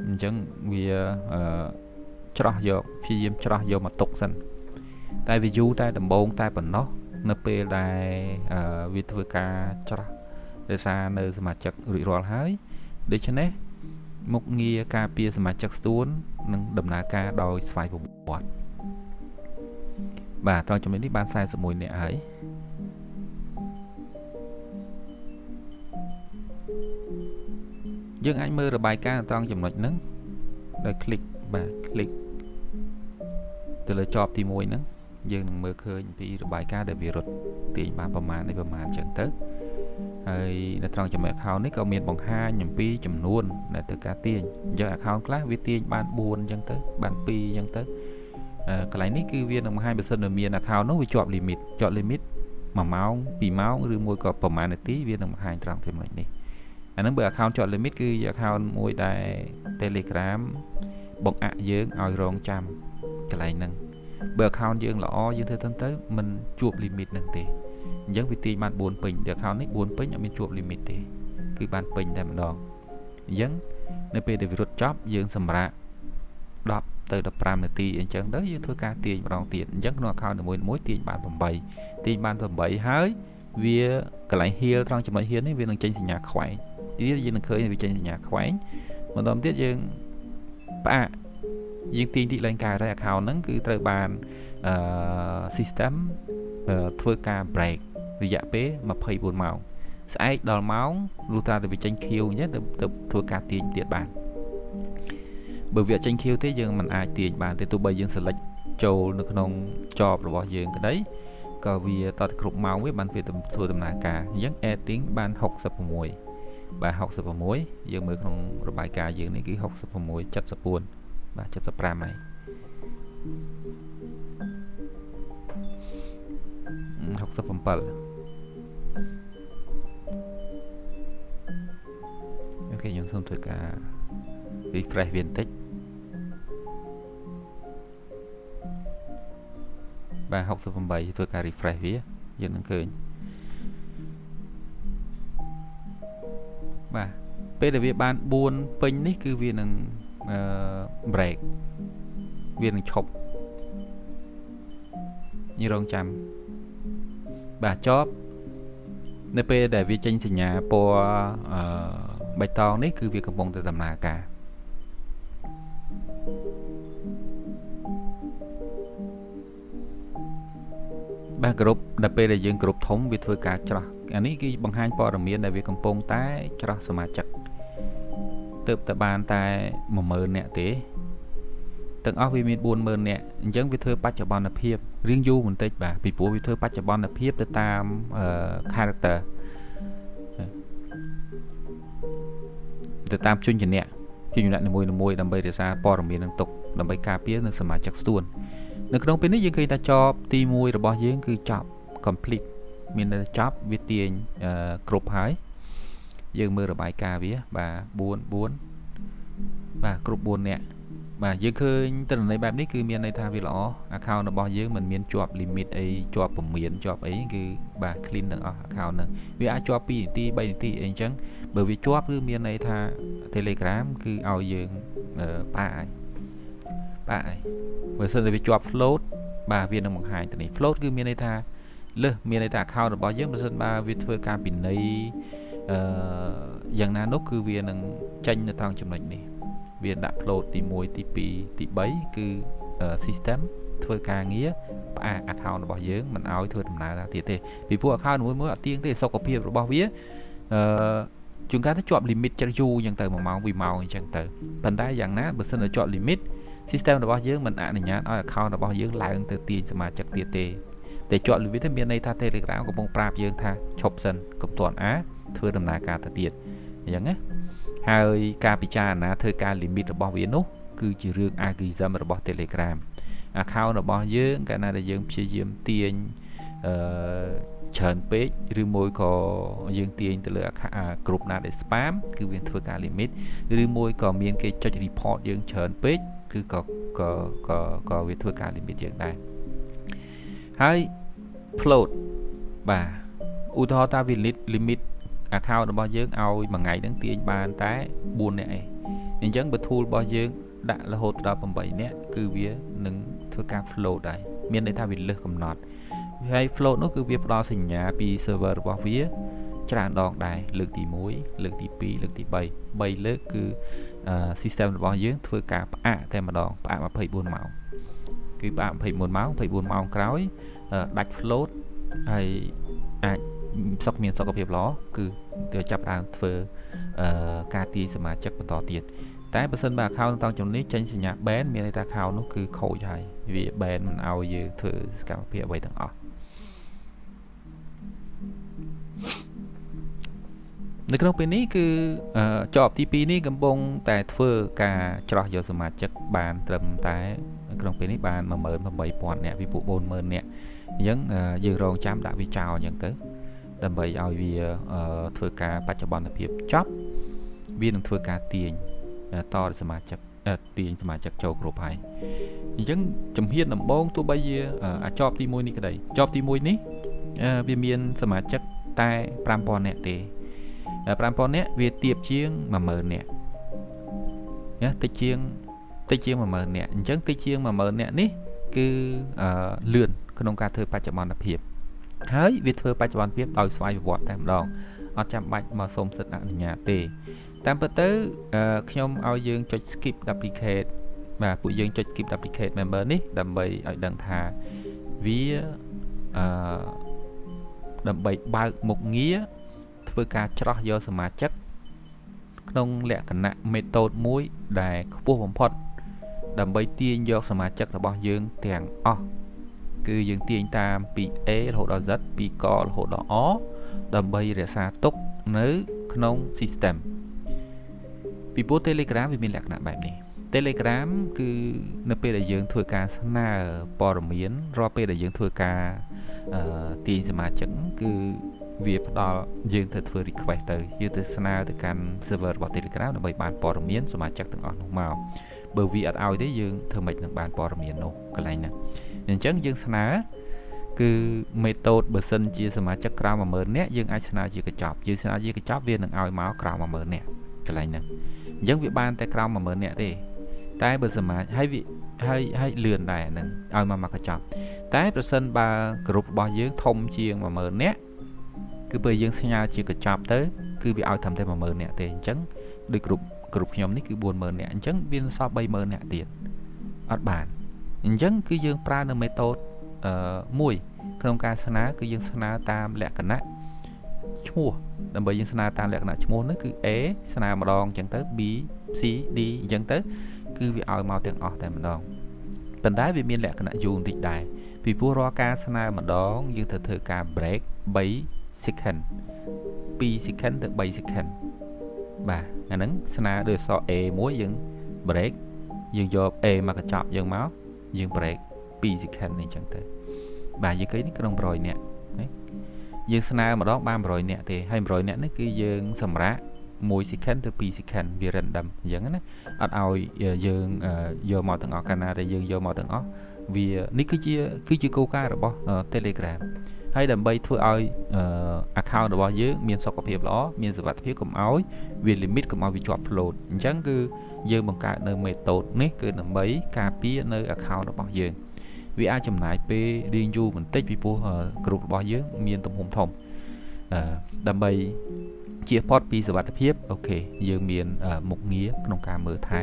A: អញ្ចឹងវាច្រោះយកព្យាយាមច្រោះយកមកទុកសិនតែវាយូរតែដំបូងតែប៉ុណ្ណោះនៅពេលដែលវាធ្វើការច្រោះដោយសារនៅសមាជិករួចរាល់ហើយដូច្នេះមុខងារការពារសមាជិកស្ទួននឹងដំណើរការដោយស្វ័យប្រវត្តិបាទត្រង់ចំណុចនេះបាន41នាក់ហើយយើងអាចមើលរបាយការណ៍ត្រង់ចំណុចហ្នឹងដោយ click បាទ click ទៅលើចប់ទី1ហ្នឹងយើងនឹងមើលឃើញពីរបាយការណ៍ដែលវារត់ទាញបានប្រមាណនេះប្រមាណអញ្ចឹងទៅហើយនៅត្រង់ចំណុច account នេះក៏មានបង្ហាញអំពីចំនួនដែលត្រូវការទាញអញ្ចឹង account ខ្លះវាទាញបាន4អញ្ចឹងទៅបាន2អញ្ចឹងទៅកន្លែងនេះគឺវានឹងបង្ហាញបើសិនជាមាន account នោះវាជាប់ limit ជាប់ limit 1ម៉ោង2ម៉ោងឬមួយក៏ប្រហែលនាទីវានឹងបង្ហាញត្រង់ចំណុចនេះអាហ្នឹងបើ account ជាប់ limit គឺ account មួយដែល Telegram បង្អាក់យើងឲ្យរងចាំកន្លែងហ្នឹងបើ account យើងល្អយើងធ្វើទៅមិនជួប limit ហ្នឹងទេអញ្ចឹងវាទាញបាន4ពេញ account នេះ4ពេញអត់មានជួប limit ទេគឺបានពេញតែម្ដងអញ្ចឹងនៅពេលដែលវារត់ចប់យើងសម្រាក10ទៅ15នាទីអញ្ចឹងទៅយើងធ្វើការទាញម្ដងទៀតអញ្ចឹងក្នុង account នីមួយៗទាញបាន8ទាញបាន8ហើយវាកន្លែង heal ត្រង់ចំណុច heal នេះវានឹងចេញសញ្ញាខ្វែងទៀតយើងនឹងឃើញវាចេញសញ្ញាខ្វែងបន្តទៀតយើងផ្អាកយើងទាញទីលែងកើតហើយ account ហ្នឹងគឺត្រូវបានsystem ធ្វើការ break រយៈពេល24ម៉ោងស្អែកដល់ម៉ោងលុះត្រាតែវាចេញខៀវអញ្ចឹងទៅធ្វើការទាញទៀតបានបើវាចេញខៀវទេយើងមិនអាចទាញបានទេទោះបីយើង select ចូលនៅក្នុង job របស់យើងក្តីក៏វាតតែគ្រប់ម៉ោងវាបានវាធ្វើដំណើរការអញ្ចឹង adding បាន66បាទ66យើងមើលក្នុងរបាយការណ៍យើងនេះគឺ66 74បាទ75ហើយ67អូខេខ្ញុំសូមធ្វើការ refresh វាបន្តិចបាទ68ធ្វើការ refresh វាយើងនឹងឃើញបាទពេលដែលវាបាន4ពេញនេះគឺវានឹង break វានឹងឈប់ញរងចាំបាទចប់នៅពេលដែលវាចេញសញ្ញាពណ៌បៃតងនេះគឺវាកំពុងតែដំណើរការបាទគ្រប់ដល់ពេលដែលយើងគ្រប់ធំវាធ្វើការច្រោះអានេះគឺបង្ហាញព័ត៌មានដែលវាកំពុងតែច្រោះសមាជិកទើបតែបានតែ10000នាក់ទេទាំងអស់វាមាន40000នាក់អញ្ចឹងវាធ្វើបច្ចុប្បន្នភាពរៀងយូរបន្តិចបាទពីព្រោះវាធ្វើបច្ចុប្បន្នភាពទៅតាម character ទៅតាមជនជាអ្នកនីមួយៗដើម្បីរក្សាព័ត៌មាននឹងទុកដើម្បីការពារនៅសមាជិកស្ទួននៅក្នុងពេលនេះយើងឃើញថាចប់ទី1របស់យើងគឺចប់ complete មានន័យចប់វាទាញគ្រប់ហើយយើងមើលរបាយការណ៍វាបាទ4 4បាទគ្រប់4នាក់បាទយើងឃើញទិន្នន័យបែបនេះគឺមានន័យថាវាល្អ account របស់យើងមិនមានជាប់ limit អីជាប់ពមៀនជាប់អីគឺបាទ clean ទាំងអស់ account ហ្នឹងវាអាចជាប់2នាទី3នាទីអីអញ្ចឹងបើវាជាប់គឺមានន័យថា Telegram គឺឲ្យយើងផ្អាកហើយ ផ្អាកហើយបើសិនជាវាជាប់ float បាទវានឹងបង្ហាញទៅនេះ float គឺមានន័យថាលើសមានន័យថា account របស់យើងបើសិនបើវាធ្វើការពិន័យអឺយ៉ាងណានោះគឺវានឹងចេញនៅត្រង់ចំណុចនេះវាដាក់ float ទី1ទី2ទី3គឺ system ធ្វើការងារផ្អាក account របស់យើងមិនឲ្យធ្វើដំណើរទៀតទេពីព្រោះ account មួយមួយអត់ទៀងទេសុខភាពរបស់វាអឺជួនកាលទៅជាប់ limit ចិត្តយូរអញ្ចឹងទៅ1ម៉ោង2ម៉ោងអញ្ចឹងទៅប៉ុន្តែយ៉ាងណាបើសិនជាជាប់ limit system របស់យើងមិនអនុញ្ញាតឲ្យ account របស់យើងឡើងទៅទាញសមាជិកទៀតទេតែជាប់ limit ទេមានន័យថា Telegram កំពុងប្រាប់យើងថាឈប់សិនកុំទាន់អាធ្វើដំណើរការទៅទៀតអញ្ចឹងណាហើយការពិចារណាធ្វើការ limit របស់វានោះគឺជារឿង algorithm របស់ Telegram account របស់យើងកាលណាដែលយើងព្យាយាមទាញអឺច្រើនពេកឬមួយក៏យើងទាញទៅលើក្រុមណាដែល spam គឺវាធ្វើការ limit ឬមួយក៏មានគេចុច report យើងច្រើនពេកគឺក៏ក៏ក៏ក៏វាធ្វើការ limit យើងដែរហើយ float បាទឧទាហរណ៍ថាវា limit account របស់យើងឲ្យមួយថ្ងៃហ្នឹងទាញបានតែ4នាក់ឯងអញ្ចឹងបើ tool របស់យើងដាក់រហូតដល់8នាក់គឺវានឹងធ្វើការ float ដែរមានន័យថាវាលើសកំណត់ហើយ float នោះគឺវាផ្ដល់សញ្ញាពី server របស់វាច្រើនដងដែរលើកទី1លើកទី2លើកទី3 3លើកគឺ system របស់យើងធ្វើការផ្អាកតែម្ដងផ្អាក24ម៉ោងគឺផ្អាក24ម៉ោង24ម៉ោងក្រោយដាច់ float ហើយអាចសុខមានសុខភាពល្អគឺទៅចាប់ដើមធ្វើការទាញសមាជិកបន្តទៀតតែបើសិនបើ account តង់ចំណនេះចេញសញ្ញា ban មានន័យថា account នោះគឺខូចហើយវា ban មិនឲ្យយើងធ្វើសកម្មភាពអ្វីទាំងអស់នៅក្នុងពេលនេះគឺចប់ទី2នេះកំពុងតែធ្វើការច្រោះយកសមាជិកបានត្រឹមតែក្នុងពេលនេះបាន18000នាក់ពីពួក40000នាក់អញ្ចឹងយើងរងចាំដាក់វាចោលអញ្ចឹងទៅដើម្បីឲ្យវាធ្វើការបច្ចុប្បន្នភាពចប់វានឹងធ្វើការទាញតសមាជិកទាញសមាជិកចូលគ្រប់ហើយអញ្ចឹងជំហានដំបូងទោះបីជាអាចប់ទី1នេះក្តីចប់ទី1នេះវាមានសមាជិកតែ5000នាក់ទេ5000នាក់វាទៀបជាង10000នាក់ណាតិចជាង10000នាក់អញ្ចឹងតិចជាង10000នាក់នេះគឺលឿនក្នុងការធ្វើបច្ចុប្បន្នភាពហើយវាធ្វើបច្ចុប្បន្នភាពដោយស្វ័យប្រវត្តិតែម្ដងអត់ចាំបាច់មកសុំសិទ្ធិអនុញ្ញាតទេតាមពិតទៅខ្ញុំឲ្យយើងចុច skip duplicate បាទពួកយើងចុច skip duplicate member នេះដើម្បីឲ្យដឹងថាវាដើម្បីបើកមុខងារធ្វើការច្រោះយកសមាជិកក្នុងលក្ខណៈ method មួយដែលខ្ពស់បំផុតដើម្បីទាញយកសមាជិករបស់យើងទាំងអស់គឺយើងទាញតាមពី A រហូតដល់ Z ពីករហូតដល់ O ដើម្បីរក្សាទុកនៅក្នុង system ពីព្រោះ Telegram វាមានលក្ខណៈបែបនេះ Telegram គឺនៅពេលដែលយើងធ្វើការស្នើព័ត៌មានរាល់ពេលដែលយើងធ្វើការទាញសមាជិកគឺវាផ្ដល់យើងទៅធ្វើ request ទៅយើងទៅស្នើទៅកាន់ server របស់ Telegram ដើម្បីបានព័ត៌មានសមាជិកទាំងអស់នោះមកបើវាអត់ឲ្យទេយើងធ្វើម៉េចនឹងបានព័ត៌មាននោះកន្លែងហ្នឹងអញ្ចឹងយើងស្នើគឺ method បើសិនជាសមាជិកក្រោម10000នាក់យើងអាចស្នើជាកញ្ចប់យើងស្នើជាកញ្ចប់វានឹងឲ្យមកក្រោម10000នាក់កន្លែងហ្នឹងអញ្ចឹងវាបានតែក្រោម10000នាក់ទេតែបើសមាហើយវាហើយលឿនដែរហ្នឹងឲ្យមកមកកញ្ចប់តែប្រសិនបើក្រុមរបស់យើងធំជាង10000នាក់គឺពេលយើងស្នើជាកញ្ចប់ទៅគឺវាឲ្យត្រឹមតែ10000នាក់ទេអញ្ចឹងដូចក្រុមខ្ញុំនេះគឺ40000នាក់អញ្ចឹងវាសល់30000នាក់ទៀតអត់បានអញ្ចឹងគឺយើងប្រើនៅ method មួយក្នុងការស្នើគឺយើងស្នើតាមលក្ខណៈឈ្មោះដើម្បីយើងស្នើតាមលក្ខណៈឈ្មោះនោះគឺ A ស្នើម្ដងអញ្ចឹងទៅ B C D អញ្ចឹងទៅគឺវាឲ្យមកទាំងអស់តែម្ដងប៉ុន្តែវាមានលក្ខណៈយូរបន្តិចដែរពីព្រោះរាល់ការស្នើម្ដងយើងត្រូវធ្វើការ break 3 second 2 second ទៅ3 second បាទអាហ្នឹងស្នើដោយអក្សរ A មួយយើង break យើងយក A មកកញ្ចប់យើងមកយើង break 2 second នេះអញ្ចឹងទៅបាទយើងឃើញនេះក្នុង100នាក់ណាយើងស្នើម្ដងបាន100នាក់ទេហើយ100នាក់នេះគឺយើងសម្រាប់1 second ទៅ2 second វា random អញ្ចឹងណាអត់ឲ្យយើងយកមកទាំងអស់កាលណាតែយើងយកមកទាំងអស់វានេះគឺជាគោលការណ៍របស់ Telegram ហើយដើម្បីធ្វើឲ្យ account របស់យើងមានសុខភាពល្អមានសុវត្ថិភាពកុំឲ្យវា limit កុំឲ្យវាជាប់ float អញ្ចឹងគឺយើងបង្កើតនៅ method នេះគឺដើម្បីការពារនៅ account របស់យើងវាអាចចំណាយពេលរៀងយូរបន្តិចពីព្រោះ group របស់យើងមានទំហំធំដើម្បីជៀសផុតពីសុវត្ថិភាព OK យើងមានមុខងារក្នុងការមើលថែ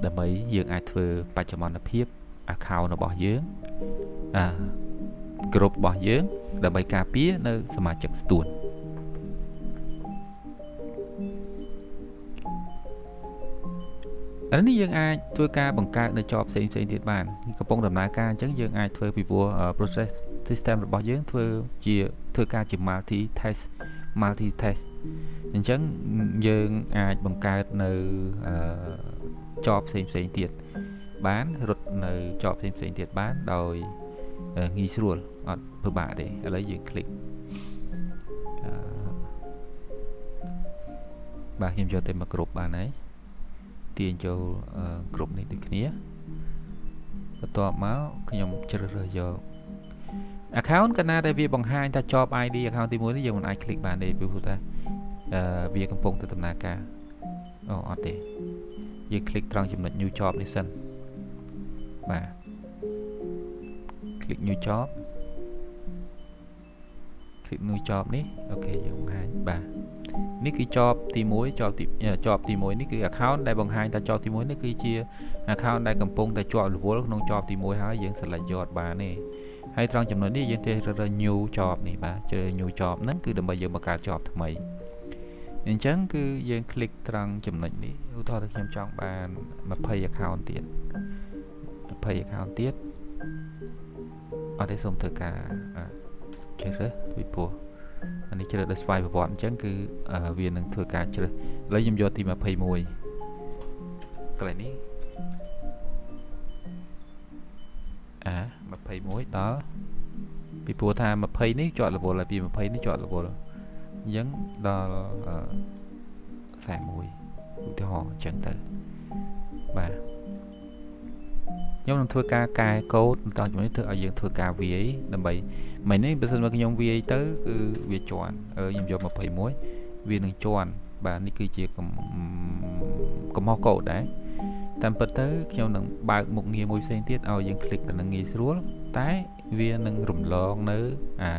A: ដើម្បីយើងអាចធ្វើបច្ចុប្បន្នភាព account របស់យើងអឺ group របស់យើងដើម្បីការពារនៅសមាជិកស្ទួនឥឡូវនេះយើងអាចធ្វើការបង្កើតនៅ job ផ្សេងផ្សេងទៀតបានកំពុងដំណើរការអញ្ចឹងយើងអាចធ្វើពីព្រោះ process system របស់យើងធ្វើជាធ្វើការជា multi task អញ្ចឹងយើងអាចបង្កើតនៅ job ផ្សេងផ្សេងទៀតបានរត់នៅ job ផ្សេងផ្សេងទៀតបានដោយងាយស្រួលអត់ពិបាកទេឥឡូវយើង click បាទខ្ញុំយកតែមកគ្រប់បានហើយទាញចូលគ្រប់នេះដូចគ្នាបន្ទាប់មកខ្ញុំជ្រើសរើសយក account កាលណាដែលវាបង្ហាញថា job ID account ទី1នេះយើងមិនអាច click បានទេពីព្រោះថាវាកំពុងតែដំណើរការអូអត់ទេយើង click ត្រង់ចំណុច new job នេះសិនបាទ click new job click new job នេះ OK យើងបង្ហាញបាទនេះគឺ job ទី1 job ទី job ទី1នេះគឺ account ដែលបង្ហាញថា job ទី1នេះគឺជា account ដែលកំពុងតែជាប់រវល់ក្នុង job ទី1ហើយយើង select យកអត់បានទេហើយត្រង់ចំណុចនេះយើងទេរើស new job នេះបាទជ្រើស new job ហ្នឹងគឺដើម្បីយើងបង្កើត job ថ្មីអញ្ចឹងគឺយើង click ត្រង់ចំណុចនេះឧទាហរណ៍ថាខ្ញុំចង់បាន20 account ទៀត20 account ទៀតអត់ទេសូមធ្វើការជ្រើសរើសពីព្រោះអានេះជ្រើសដោយស្វ័យប្រវត្តិអញ្ចឹងគឺវានឹងធ្វើការជ្រើសឥឡូវខ្ញុំយកទី21កន្លែងនេះអា21ដល់ពីព្រោះថា20នេះជាប់រវល់ហើយពី20នេះជាប់រវល់អញ្ចឹងដល់41ឧទាហរណ៍អញ្ចឹងទៅបាទខ្ញុំនឹងធ្វើការកែកូដបន្តចំណុចធ្វើឲ្យយើងធ្វើការវាយដើម្បីមិញនេះបើសិនមកខ្ញុំវាយទៅគឺវាជន់ខ្ញុំយក21វានឹងជន់បាទនេះគឺជាកំហុសកូដដែរតាមពិតទៅខ្ញុំនឹងបើកមុខងារមួយផ្សេងទៀតឲ្យយើង click ទៅនឹងងាយស្រួលតែវានឹងរំលងនៅអា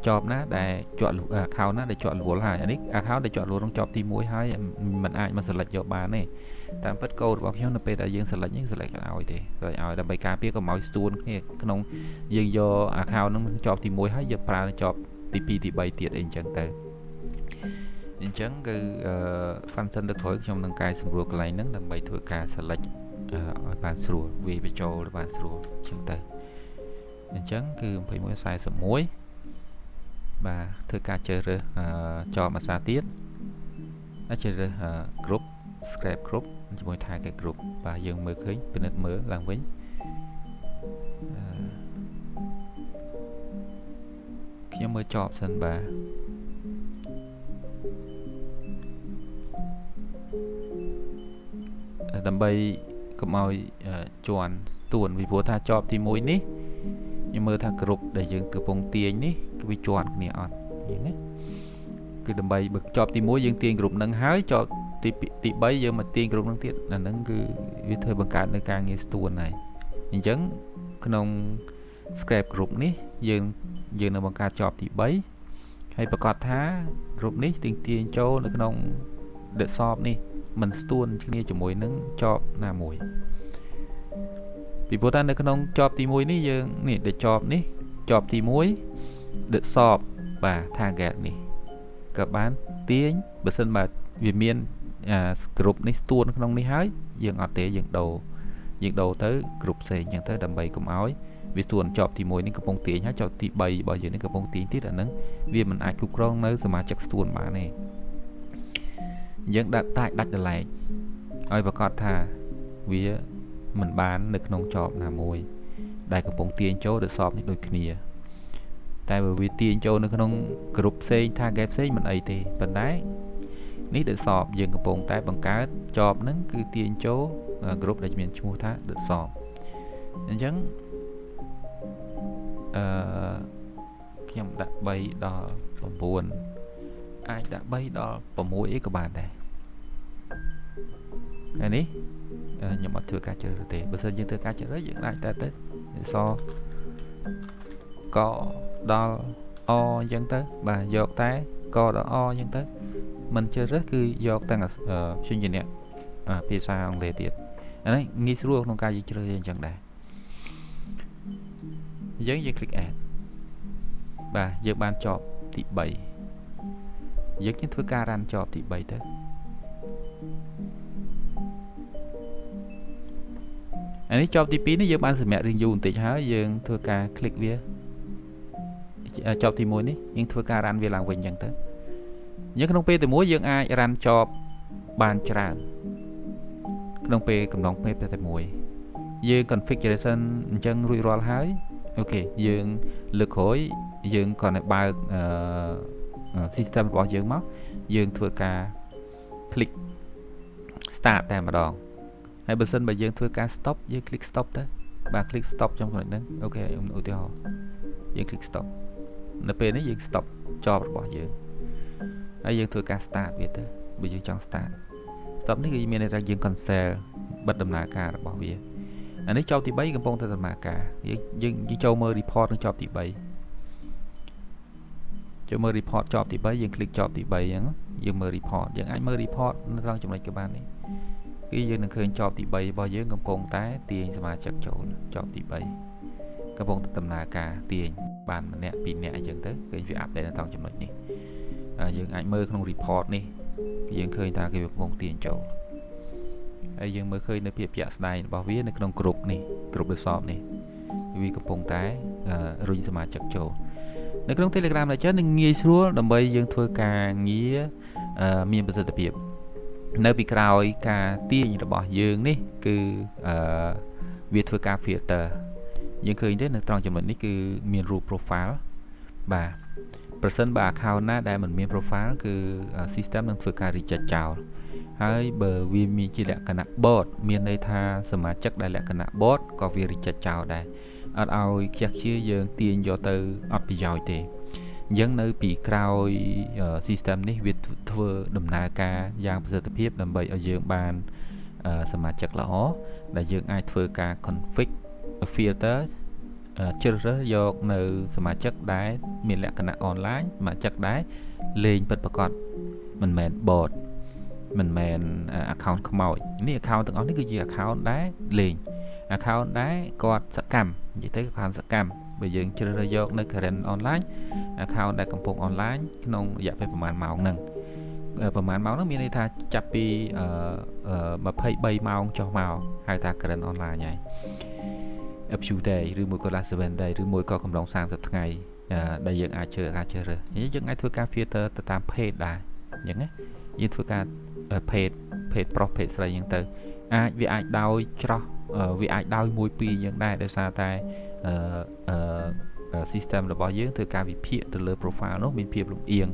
A: job ណាដែលជាប់ account ណាដែលជាប់រវល់ហើយអានេះ account ដែលជាប់រវល់ក្នុង job ទី1ហើយมันអាចមក select យកបានទេតាមពិតកូដរបស់ខ្ញុំនៅពេលដែលយើង select នេះ select ឲ្យទេ select ឲ្យដើម្បីការពារកុំឲ្យស្ទួនគ្នាក្នុងយើងយក account ហ្នឹង job ទី1ហើយយកប្រើ job ទី2ទី3ទៀតអីអញ្ចឹងទៅអញ្ចឹងគឺ function លើក្រោយខ្ញុំនឹងកែសម្រួលកន្លែងហ្នឹងដើម្បីធ្វើការ select ឲ្យបានស្រួលវាយបញ្ចូលបានស្រួលអញ្ចឹងទៅអញ្ចឹងគឺ21 41បាទធ្វើការជ្រើសរើស job អាសាទៀតជ្រើសរើស group scrap group ជាមួយ target group បាទយើងមើលឃើញពិនិត្យមើលឡើងវិញខ្ញុំមើល job សិនបាទដើម្បីកុំឲ្យជន់ទួនពីព្រោះថា job ទី1នេះខ្ញុំមើលថា group ដែលយើងកំពុងទាញនេះគឺវាជាន់គ្នាអត់យ៉ាងណាគឺដើម្បីបើ job ទី1យើងទាញ group នឹងហើយ job ទី3យើងមកទាញ group នឹងទៀតអាហ្នឹងគឺវាធ្វើបង្កើតនៅការងារស្ទួនហើយអញ្ចឹងក្នុង scrap group នេះយើងយើងនឹងបង្កើត job ទី3ហើយប្រកាសថា group នេះទាញទាញចូលនៅក្នុង the shop នេះមិនស្ទួនគ្នាជាមួយនឹង job ណាមួយពីព្រោះថានៅក្នុង job ទី1នេះយើងនេះ the job នេះ job ទី1 the shop បាទ target នេះក៏បានទាញបើសិនបើវាមានអា group នេះស្ទួនក្នុងនេះហើយយើងអត់ទេយើងដូរយើងដូរទៅ group ផ្សេងអញ្ចឹងទៅដើម្បីកុំឲ្យវាស្ទួន job ទី1នេះកំពុងទាញហើយ job ទី3របស់យើងនេះកំពុងទាញទៀតអាហ្នឹងវាមិនអាចគ្រប់គ្រងនៅសមាជិកស្ទួនបានទេយើងដាក់តាច់ដាច់ដឡែកឲ្យប្រកាសថាវាមិនបាននៅក្នុង job ណាមួយដែលកំពុងទាញចូល the shop នេះដូចគ្នាតែបើវាទាញចូលនៅក្នុង group ផ្សេង target ផ្សេងមិនអីទេប៉ុន្តែនេះ the shop យើងកំពុងតែបង្កើត job ហ្នឹងគឺទាញចូល group ដែលមានឈ្មោះថា the shop អញ្ចឹង អឺខ្ញុំដាក់3ដល់9អាចដាក់3ដល់6អីក៏បានដែរហើយនេះខ្ញុំអត់ធ្វើការជ្រើសរើសទេបើសិនយើងធ្វើការជ្រើសរើសយើងអាចតែទៅអក្សរកដល់អអញ្ចឹងទៅបាទយកតែកដល់អអញ្ចឹងទៅមិនជ្រើសរើសគឺយកទាំងព្យញ្ជនៈភាសាអង់គ្លេសទៀតអានេះងាយស្រួលក្នុងការយើងជ្រើសរើសអញ្ចឹងដែរយើងយើង click add បាទយើងបាន job ទី3យើងធ្វើការ run job ទី3ទៅអានេះ job ទី2នេះយើងបានសម្រាប់រៀងយូរបន្តិចហើយយើងធ្វើការ click វា job ទី1នេះយើងធ្វើការ run វាឡើងវិញអញ្ចឹងទៅយើងក្នុងពេលតែមួយយើងអាច run job បានច្រើនក្នុងពេលកំឡុងពេលតែមួយយើង configuration អញ្ចឹងរួចរាល់ហើយ OK យើងលើកក្រោយយើងគ្រាន់តែបើក system របស់យើងមកយើងធ្វើការ click start តែម្ដងហើយបើសិនបើយើងធ្វើការ stop យើង click stop ទៅបាទ click stop trongចំណុចហ្នឹង OK ខ្ញុំឧទាហរណ៍យើង click stop នៅពេលនេះយើង stop job របស់យើងហើយយើងធ្វើការ start វាទៅបើយើងចង់ start stop នេះគឺមានន័យថាយើង cancel បិទដំណើរការរបស់វាអានេះ job ទី3កំពុងតែដំណើរការយើងយើងចូលមើល report នឹង job ទី3ចូលមើល report job ទី3យើង click job ទី3អញ្ចឹងយើងមើល report យើងអាចមើល report នៅត្រង់ចំណុចក៏បាននេះគឺយើងនឹងឃើញ job ទី3របស់យើងកំពុងតែទាញសមាជិកចូល job ទី3កំពុងតែដំណើរការទាញបានម្នាក់ពីរនាក់អញ្ចឹងទៅឃើញវា update នៅត្រង់ចំណុចនេះយើងអាចមើលក្នុង report នេះយើងឃើញថាគេកំពុងទាញចូលហើយយើងមើលឃើញនៅភាពជាក់ស្ដែងរបស់វានៅក្នុងក្រុមនេះក្រុម desktop នេះវាកំពុងតែរុញសមាជិកចូលនៅក្នុង Telegram Manager នឹងងាយស្រួលដើម្បីយើងធ្វើការងារមានប្រសិទ្ធភាពនៅពីក្រោយការទាញរបស់យើងនេះគឺវាធ្វើការ filter យើងឃើញទេនៅត្រង់ចំណុចនេះគឺមានរូប profile បាទប្រសិនបើ account ណាដែលមិនមាន profile គឺ system នឹងធ្វើការ reject ចោលហើយបើវាមានជាលក្ខណៈ bot មានន័យថាសមាជិកដែលលក្ខណៈ bot ក៏វា reject ចោលដែរអត់ឲ្យខ្ជះខ្ជាយយើងទាញយកទៅអត់ប្រយោជន៍ទេអញ្ចឹងនៅពីក្រោយ system នេះវាធ្វើដំណើរការយ៉ាងប្រសិទ្ធភាពដើម្បីឲ្យយើងបានសមាជិកល្អដែលយើងអាចធ្វើការ config filter ជ្រើសរើសយកនៅសមាជិកដែលមានលក្ខណៈ online សមាជិកដែលលេងពិតប្រាកដមិនមែន bot មិនមែន account ខ្មោចនេះ account ទាំងអស់នេះគឺជា account ដែលលេង account ដែលគាត់សកម្មនិយាយទៅ account សកម្មបើយើងជ្រើសរើសយកនៅ current online account ដែលកំពុង online ក្នុងរយៈពេលប្រហែលម៉ោងហ្នឹងប្រហែលម៉ោងហ្នឹងមានន័យថាចាប់ពី23ម៉ោងចុះមកហៅថា current online ហើយ a few day ឬមួយក៏ last 7 day ឬមួយក៏កំឡុង30ថ្ងៃដែលយើងអាចជ្រើសការជ្រើសរើសយើងអាចធ្វើការ filter ទៅតាម page ដែរអញ្ចឹងណាយើងធ្វើការ page page ប្រុស page ស្រីអញ្ចឹងទៅអាចវាអាចដោយច្រោះវាអាចដោយមួយពីរយ៉ាងដែរដោយសារតែអឺ system របស់យើងធ្វើការវិភាគទៅលើ profile នោះមានភាពលំអៀង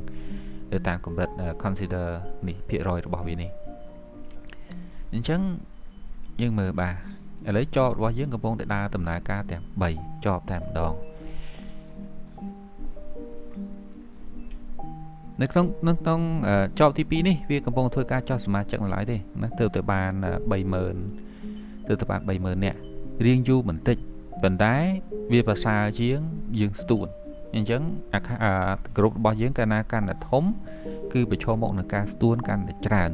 A: ទៅតាមកម្រិត consider នេះភាគរយរបស់វានេះអញ្ចឹងយើងមើលបាទឥឡូវ job របស់យើងកំពុងតែដើរដំណើរការទាំង3 job តែម្ដងនៅក្នុង job ទី2នេះវាកំពុងធ្វើការចោះសមាជិកនៅឡើយទេណាទើបទៅបាន30000ទើបទៅបាន30000នាក់រៀងយូរបន្តិចប៉ុន្តែវាប្រសើរជាងយើងស្ទួនអញ្ចឹងក្រុមរបស់យើងកាលណាកាន់តែធំគឺប្រឈមមុខនឹងការស្ទួនកាន់តែច្រើន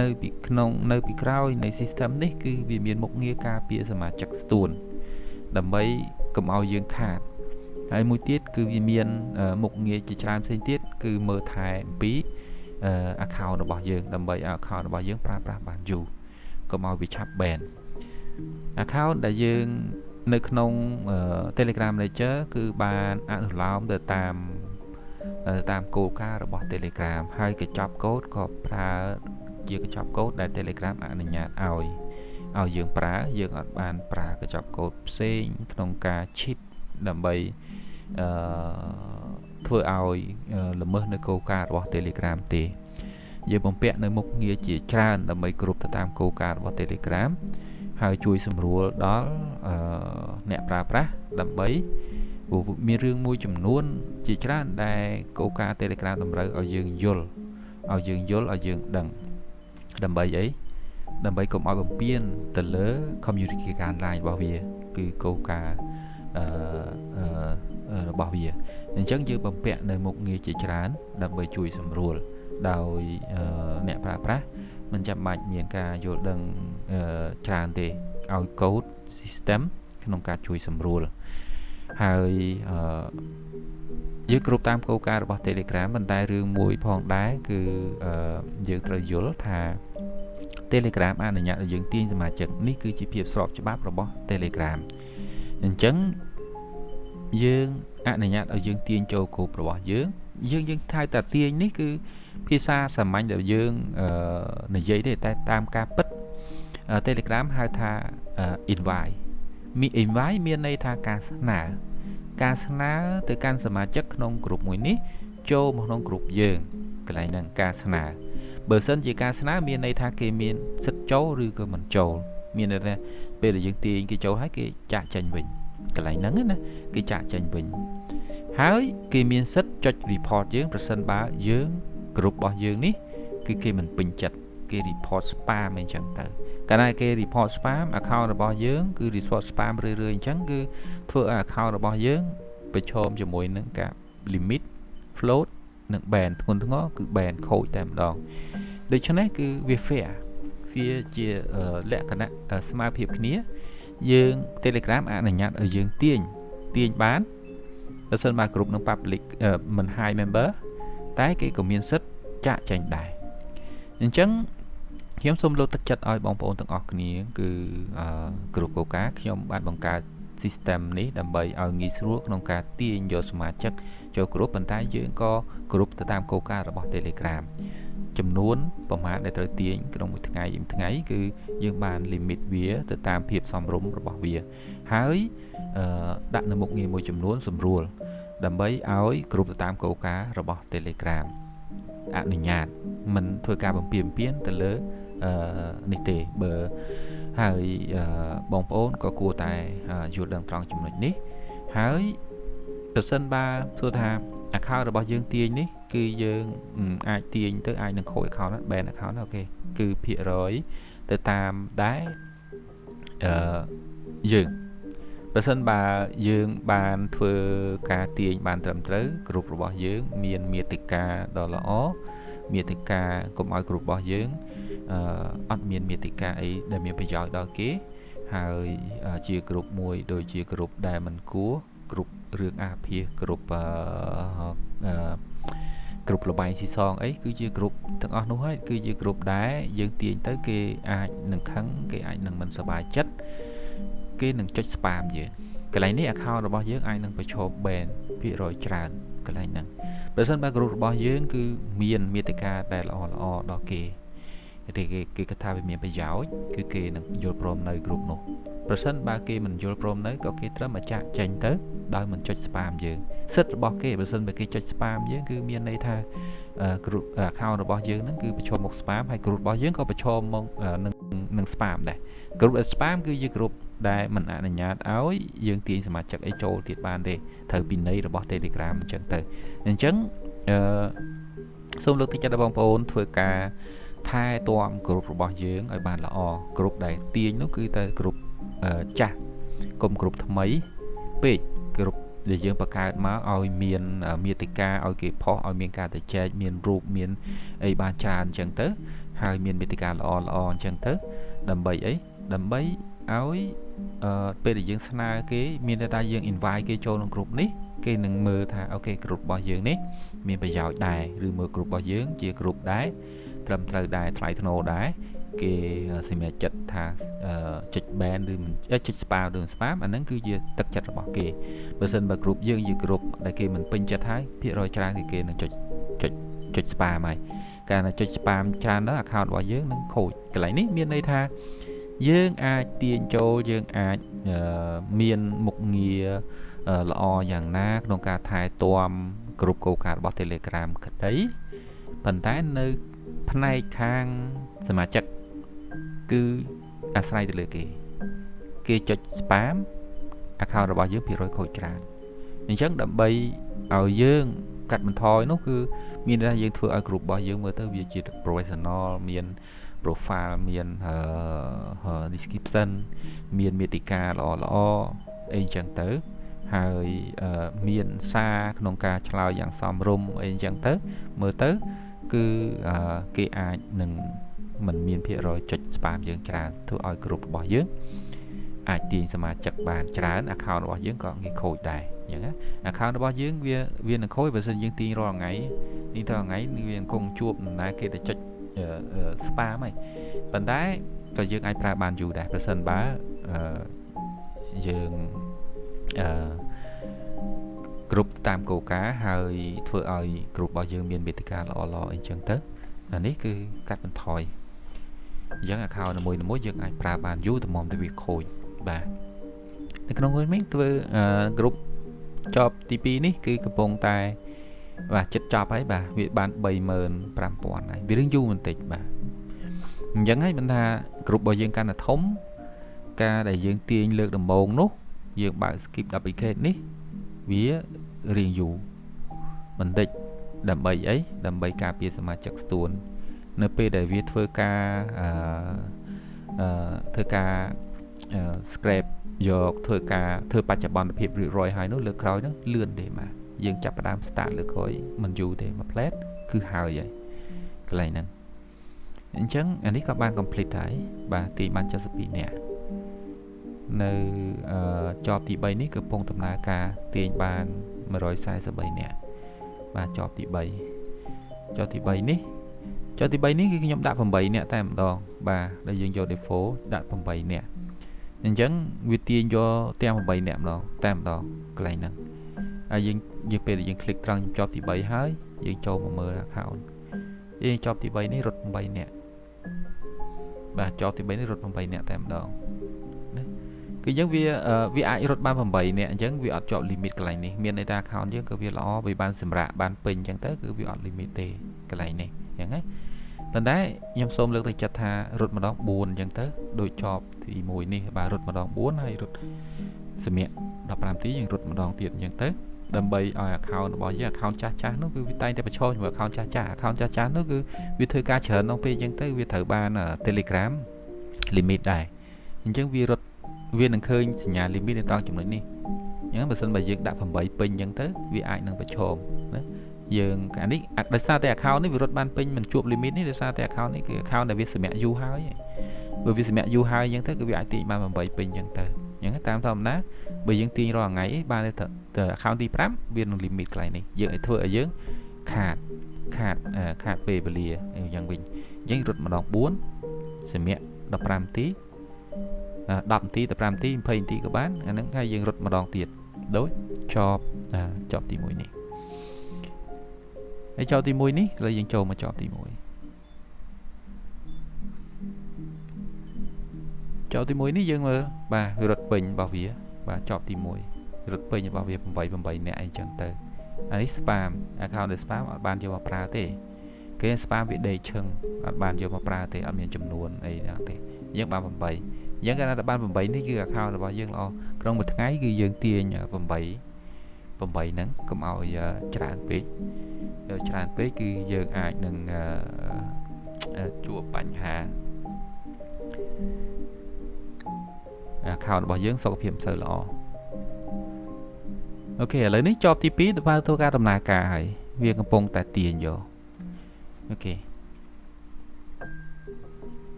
A: នៅពីក្នុងនៅពីក្រោយនៃ system នេះគឺវាមានមុខងារការពារសមាជិកស្ទួនដើម្បីកុំឲ្យយើងខាតហើយមួយទៀតគឺវាមានមុខងារជាច្រើនផ្សេងទៀតគឺមើលថែអំពី account របស់យើងដើម្បីឲ្យ account របស់យើងប្រើប្រាស់បានយូរកុំឲ្យវាឆាប់ ban account ដែលយើងនៅក្នុង Telegram Manager គឺបានអនុលោមទៅតាមគោលការណ៍របស់ Telegram ហើយកញ្ចប់កូដក៏ប្រើជាកញ្ចប់កូដដែល Telegram អនុញ្ញាតឲ្យយើងប្រើយើងអត់បានប្រើកញ្ចប់កូដផ្សេងក្នុងការ cheat ដើម្បីធ្វើឲ្យល្មើសនៅគោលការណ៍របស់ Telegram ទេយើងបំពាក់នៅមុខងារជាច្រើនដើម្បីគ្រប់ទៅតាមគោលការណ៍របស់ Telegram ហើយជួយសម្រួលដល់អ្នកប្រើប្រាស់ដើម្បី ព្រោះមានរឿងមួយចំនួនជាច្រើនដែលគោលការណ៍ Telegram តម្រូវឲ្យយើងយល់ឲ្យយើងយល់ឲ្យយើងដឹងដើម្បីអីដើម្បីកុំឲ្យបំពានទៅលើ community guideline របស់វាគឺគោលការណ៍អឺរបស់វាអញ្ចឹងយើងបំពាក់នៅមុខងារជាច្រើនដើម្បីជួយសម្រួលដោយអ្នកប្រើប្រាស់មិនចាំបាច់មានការយល់ដឹងច្រើនទេឲ្យកូដ system ក្នុងការជួយសម្រួលហើយយើងគ្រប់តាមគោលការណ៍របស់ Telegram ប៉ុន្តែរឿងមួយផងដែរគឺយើងត្រូវយល់ថា Telegram អនុញ្ញាតឲ្យយើងទាញសមាជិកនេះគឺជាភាពស្របច្បាប់របស់ Telegram អញ្ចឹងយើងអនុញ្ញាតឲ្យយើងទាញចូលគោលរបស់យើងយើងយើងថៅតែទាញនេះគឺភាសាសាមញ្ញដែលយើងនិយាយទេតែតាមការពិត Telegram ហៅថា invite មាន invite មានន័យថាការស្នើការស្នើទៅកាន់សមាជិកក្នុងក្រុមមួយនេះចូលមកក្នុងក្រុមយើងកន្លែងហ្នឹងការស្នើបើសិនជាការស្នើមានន័យថាគេមានសិទ្ធិចូលឬក៏មិនចូលមានន័យថាពេលដែលយើងទាញគេចូលហើយគេចាក់ចេញវិញកន្លែងហ្នឹងណាគេចាក់ចេញវិញហើយគេមានសិទ្ធិចុច report យើងប្រសិនបើយើងក្រុមរបស់យើងនេះគឺគេមិនពេញចិត្តគេ report spam អីចឹងទៅកាលណាគេ report spam account របស់យើងគឺ report spam រឿយៗអញ្ចឹងគឺធ្វើឲ្យ account របស់យើងប្រឈមជាមួយនឹងការ limit float និង ban ធ្ងន់ធ្ងរគឺ ban ខូចតែម្ដងដូច្នេះគឺវា fair វាជាលក្ខណៈស្មើភាពគ្នាយើង Telegram អនុញ្ញាតឲ្យយើងទាញទាញបានបើសិនបើគ្រប់នឹង public មិន high member តែគេក៏មានសិទ្ធិចាក់ចេញដែរអញ្ចឹងខ្ញុំសូមលើកទឹកចិត្តឲ្យបងប្អូនទាំងអស់គ្នាគឺគ្រប់កូកាខ្ញុំបានបង្កើត system នេះដើម្បីឲ្យងាយស្រួលក្នុងការទាញយកសមាជិកចូលគ្រប់ប៉ុន្តែយើងក៏គ្រប់ទៅតាមគោលការណ៍របស់ Telegram ចំនួនប្រមាណដែលត្រូវទាញក្នុងមួយថ្ងៃមួយថ្ងៃគឺយើងបាន limit វាទៅតាមភាពសមរម្យរបស់វាហើយដាក់នៅមុខងារមួយចំនួនសម្រួលដើម្បីឲ្យគ្រប់ទៅតាមគោលការណ៍របស់ Telegram អនុញ្ញាតមិនធ្វើការបំពានពៀនទៅលើនេះទេបើហើយបងប្អូនក៏គួរតែយល់ដឹងត្រង់ចំណុចនេះហើយប្រសិនបើសួរថា account របស់យើងទាញនេះគឺយើងអាចទាញទៅអាចនឹងខូច account ហ្នឹង ban account អូខេគឺភាគរយទៅតាមដែរអឺយើងប្រសិនបើយើងបានធ្វើការទាញបានត្រឹមត្រូវក្រុមរបស់យើងមានមេតិកាដ៏ល្អមេតិកាកុំឲ្យក្រុមរបស់យើងអឺអត់មានមេតិកាអីដែលមានប្រយោជន៍ដល់គេហើយជាក្រុមមួយដូចជាក្រុមដែលមិនគួរគ្រប់រឿងអាភាសគ្រប់អឺគ្រប់លបែងស៊ីសងអីគឺជាគ្រប់ទាំងអស់នោះហើយគឺជាគ្រប់ដែរយើងទាញទៅគេអាចនឹងខឹងគេអាចនឹងមិនសប្បាយចិត្តគេនឹងចុច spam យើងកន្លែងនេះ account របស់យើងអាចនឹងប្រឈម ban ភាគរយច្រើនកន្លែងហ្នឹងបើសិនបើក្រុមរបស់យើងគឺមានមេតិកាដែលល្អល្អដល់គេគេគេគិតថាវាមានប្រយោជន៍គឺគេនឹងយល់ព្រមនៅក្រុមនោះប្រសិនបើគេមិនយល់ព្រមនៅក៏គេត្រឹមតែចាក់ចេញទៅដោយមិនចុច spam យើងសិទ្ធិរបស់គេបើសិនបើគេចុច spam យើងគឺមានន័យថាក្រុម account របស់យើងហ្នឹងគឺប្រឈមមុខ spam ហើយក្រុមរបស់យើងក៏ប្រឈមមកនឹង spam ដែរក្រុម spam គឺជាក្រុមដែលមិនអនុញ្ញាតឲ្យយើងទាញសមាជិកអីចូលទៀតបានទេត្រូវពិន័យរបស់ Telegram អញ្ចឹងទៅអញ្ចឹងអឺសូមលើកទឹកចិត្តដល់បងប្អូនធ្វើការថែទាំក្រុមរបស់យើងឲ្យបានល្អក្រុមដែលទាញនោះគឺតែក្រុមចាស់កុំក្រុមថ្មីពេកក្រុមដែលយើងបង្កើតមកឲ្យមានមេតិកាឲ្យគេផុសឲ្យមានការទៅចែកមានរូបមានអីបានច្រើនអញ្ចឹងទៅហើយមានមេតិកាល្អល្អអញ្ចឹងទៅដើម្បីអីដើម្បីឲ្យអឺពេលដែលយើងស្នើគេមានន័យថាយើង invite គេចូលក្នុងក្រុមនេះគេនឹងមើលថាអូខេក្រុមរបស់យើងនេះមានប្រយោជន៍ដែរឬមើលក្រុមរបស់យើងជាក្រុមដែរត្រឹមត្រូវដែរថ្លៃថ្នូរដែរគេសម្រាប់ចិត្តថាចុច ban ឬមិនចុច spam ឬ spam អាហ្នឹងគឺជាទឹកចិត្តរបស់គេបើសិនបើក្រុមយើងជាក្រុមដែលគេមិនពេញចិត្តហើយភាគរយច្រើនគឺគេនឹងចុចចុចចុច spam ហើយកាលណាចុច spam ច្រើនដល់ account របស់យើងនឹងខូចកន្លែងនេះមានន័យថាយើងអាចទាញចូលយើងអាចមានមុខងារល្អយ៉ាងណាក្នុងការថែទាំគ្រប់គោលការណ៍របស់ Telegram ក្តីប៉ុន្តែនៅផ្នែកខាងសមាជិកគឺអាស្រ័យទៅលើគេគេចុច spam account របស់យើងភាគរយខូចច្រើនអ អញ្ចឹងដើម្បីឲ្យយើងកាត់បន្ថយនោះគឺមានន័យថាយើងធ្វើឲ្យ group របស់យើងមើលទៅវាជា professional មាន profile មាន description មានមេតិកាល្អល្អអីចឹងទៅហើយមានសារក្នុងការឆ្លើយយ៉ាងសមរម្យអីចឹងទៅមើលទៅគឺគេអាចនឹងមិនមានភាគរយចុច spam យើងច្រើនធ្វើឲ្យ group របស់យើងអាចទាញសមាជិកបានច្រើន account របស់យើងក៏ងាយខូចដែរអញ្ចឹងណា account របស់យើងវានឹងខូចបើសិនយើងទាញរាល់ថ្ងៃទាញរាល់ថ្ងៃវាអង្គជួបនរណាគេទៅចុច spam ហើយប៉ុន្តែក៏យើងអាចប្រើបានយូរដែរប្រសិនបើយើងគ្រប់តាមគោលការណ៍ហើយធ្វើឲ្យគ្រប់របស់យើងមានមេតិកាល្អៗអីចឹងទៅអានេះគឺកាត់បន្ថយអញ្ចឹង account មួយៗយើងអាចប្រើបានយូរតម្រាំតែវាខូចបាទនៅក្នុងនេះធ្វើ group ចប់ទី2នេះគឺកំពុងតែបាទចិត្តចប់ហើយបាទវាបាន 35,000 ហើយវារឿងយូរបន្តិចបាទអញ្ចឹងហើយមិនថា group របស់យើងកាន់តែធំការដែលយើងទាញលើកដំបូងនោះយើងបើក skip duplicate នេះវារៀងយូរបន្តិចដើម្បីអីដើម្បីការពារសមាជិកស្ទួននៅពេលដែលវាធ្វើការធ្វើការ scrape យកធ្វើការធ្វើបច្ចុប្បន្នភាពរៀបរយហើយនោះលើក្រោយនោះលឿនទេបាទយើងចាប់ផ្ដើម start លើក្រោយមិនយូរទេមួយផ្លែតគឺហើយហើយកន្លែងហ្នឹងអញ្ចឹងអានេះក៏បាន complete ហើយបាទទីបាន72នាក់នៅចប់ទី3នេះគឺកំពុងដំណើរការទាញបាន143នាក់បាទចប់ទី3ចប់ទី3នេះចប់ទី3នេះគឺខ្ញុំដាក់8នាក់តែម្ដងបាទដែលយើងយក default ដាក់8នាក់អញ្ចឹងវាទាញយកទាំង8នាក់ម្ដងតែម្ដងកន្លែងហ្នឹងហើយយើងពេលដែលយើង click ត្រង់ចប់ទី3ហើយយើងចូលមកមើល account យើងចប់ទី3នេះរត់8នាក់បាទចប់ទី3នេះរត់8នាក់តែម្ដងណាគឺអញ្ចឹងវាអាចរត់បាន8នាក់អញ្ចឹងវាអត់ជាប់ limit កន្លែងនេះមានន័យថា account យើងក៏វាល្អវាបានសម្រាប់បានពេញអញ្ចឹងទៅគឺវាអត់ limit ទេកន្លែងនេះអញ្ចឹងណាប៉ុន្តែខ្ញុំសូមលើកទឹកចិត្តថារត់ម្ដង4អញ្ចឹងទៅដូចចប់ទី1នេះបាទរត់ម្ដង4ហើយរត់សម្រាប់15ទីយើងរត់ម្ដងទៀតអញ្ចឹងទៅដើម្បីឲ្យ account របស់យើង account ចាស់ៗនោះគឺវាតែងតែប្រឈមជាមួយ account ចាស់ៗ account ចាស់ៗនោះគឺវាធ្វើការច្រើនក្នុងពេលអញ្ចឹងទៅវាត្រូវបាន Telegram limit ដែរអញ្ចឹងវារត់វានឹងឃើញសញ្ញា limit នៅត្រង់ចំណុចនេះអញ្ចឹងបើសិនបើយើងដាក់8ពេញអញ្ចឹងទៅវាអាចនឹងប្រឈមណាយើងអានេះដោយសារតែ account នេះវារត់បានពេញមិនជួប limit នេះដោយសារតែ account នេះគឺ account ដែលវាសម្រាប់យូរហើយបើវាសម្រាប់យូរហើយអញ្ចឹងទៅគឺវាអាចទាញបាន8ពេញអញ្ចឹងទៅអញ្ចឹងតាមធម្មតាបើយើងទាញរាល់ថ្ងៃបានទៅ account ទី5វានឹង limit កន្លែងនេះយើងឲ្យធ្វើឲ្យយើងខាតពេលវេលាអញ្ចឹងវិញអញ្ចឹងរត់ម្ដង4សម្រាប់15ទី10នាទី15នាទី20នាទីក៏បានអាហ្នឹងហើយយើងរត់ម្ដងទៀតដូចចប់ទី1នេះហើយចប់ទី1នេះឥឡូវយើងចូលមកចប់ទី1ចប់ទី1នេះយើងមើលបាទវារត់ពេញរបស់វាបាទចប់ទី1រត់ពេញរបស់វា8នាក់អីចឹងទៅអានេះ spam account ដែល spam អត់បានយកមកប្រើទេគេ spam វាដេកឈឹងអត់បានយកមកប្រើទេអត់មានចំនួនអីហ្នឹងទេយើងបាន8អញ្ចឹងកាលណាតែបាន8នេះគឺ account របស់យើងល្អក្នុងមួយថ្ងៃគឺយើងទាញ8ហ្នឹងកុំឲ្យច្រើនពេកច្រើនពេកគឺយើងអាចនឹងជួបបញ្ហា account របស់យើងសុខភាពមិនសូវល្អអូខេឥឡូវនេះចប់ទី2បើធ្វើការដំណើរការហើយវាកំពុងតែទាញយកអូខេ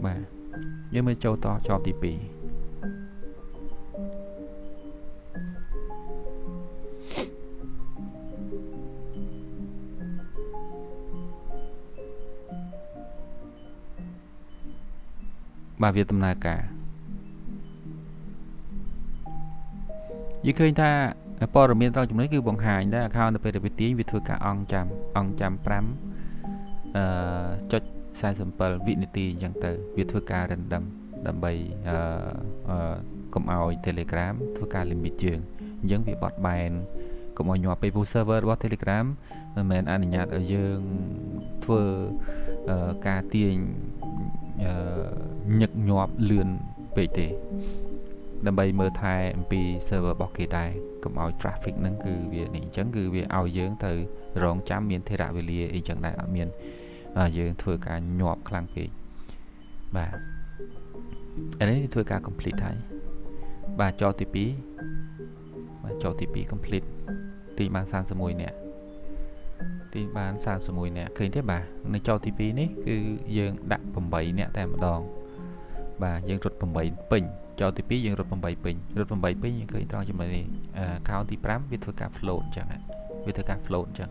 A: បាទយើងមើលចូលតចប់ទី2បាទវាដំណើរការយើងឃើញថាព័ត៌មានត្រង់ចំណុចគឺបង្ហាញដែរ account នៅពេលដែលវាទាញវាធ្វើការអង្គចាំ5.47វិនាទីអញ្ចឹងទៅវាធ្វើការ random ដើម្បីកុំឲ្យ Telegram ធ្វើការ limit យើងអញ្ចឹងវាបត់បែនកុំឲ្យញាប់ពេកព្រោះ server របស់ Telegram មិនមែនអនុញ្ញាតឲ្យយើងធ្វើការទាញញឹកញាប់លឿនពេកទេ ដើម្បីមើលថែអំពី server របស់គេដែរកុំឲ្យ traffic ហ្នឹងគឺវានេះអញ្ចឹងគឺវាឲ្យយើងទៅរងចាំមានថេរវេលាអីចឹងដែរអត់មានយើងធ្វើការញាប់ខ្លាំងពេកបាទឥឡូវនេះធ្វើការ complete ហើយបាទចទី2បាទចទី2 complete ទីបាន31នាក់ទីបាន31នាក់ឃើញទេបាទនៅចទី2នេះគឺយើងដាក់8នាក់តែម្ដងបាទយើងរត់8ពេញចទី2យើងរត់8ពេញរត់8ពេញយើងឃើញត្រង់ចំណុចនេះ account ទី5វាធ្វើការ float អញ្ចឹងវាធ្វើការ float អញ្ចឹង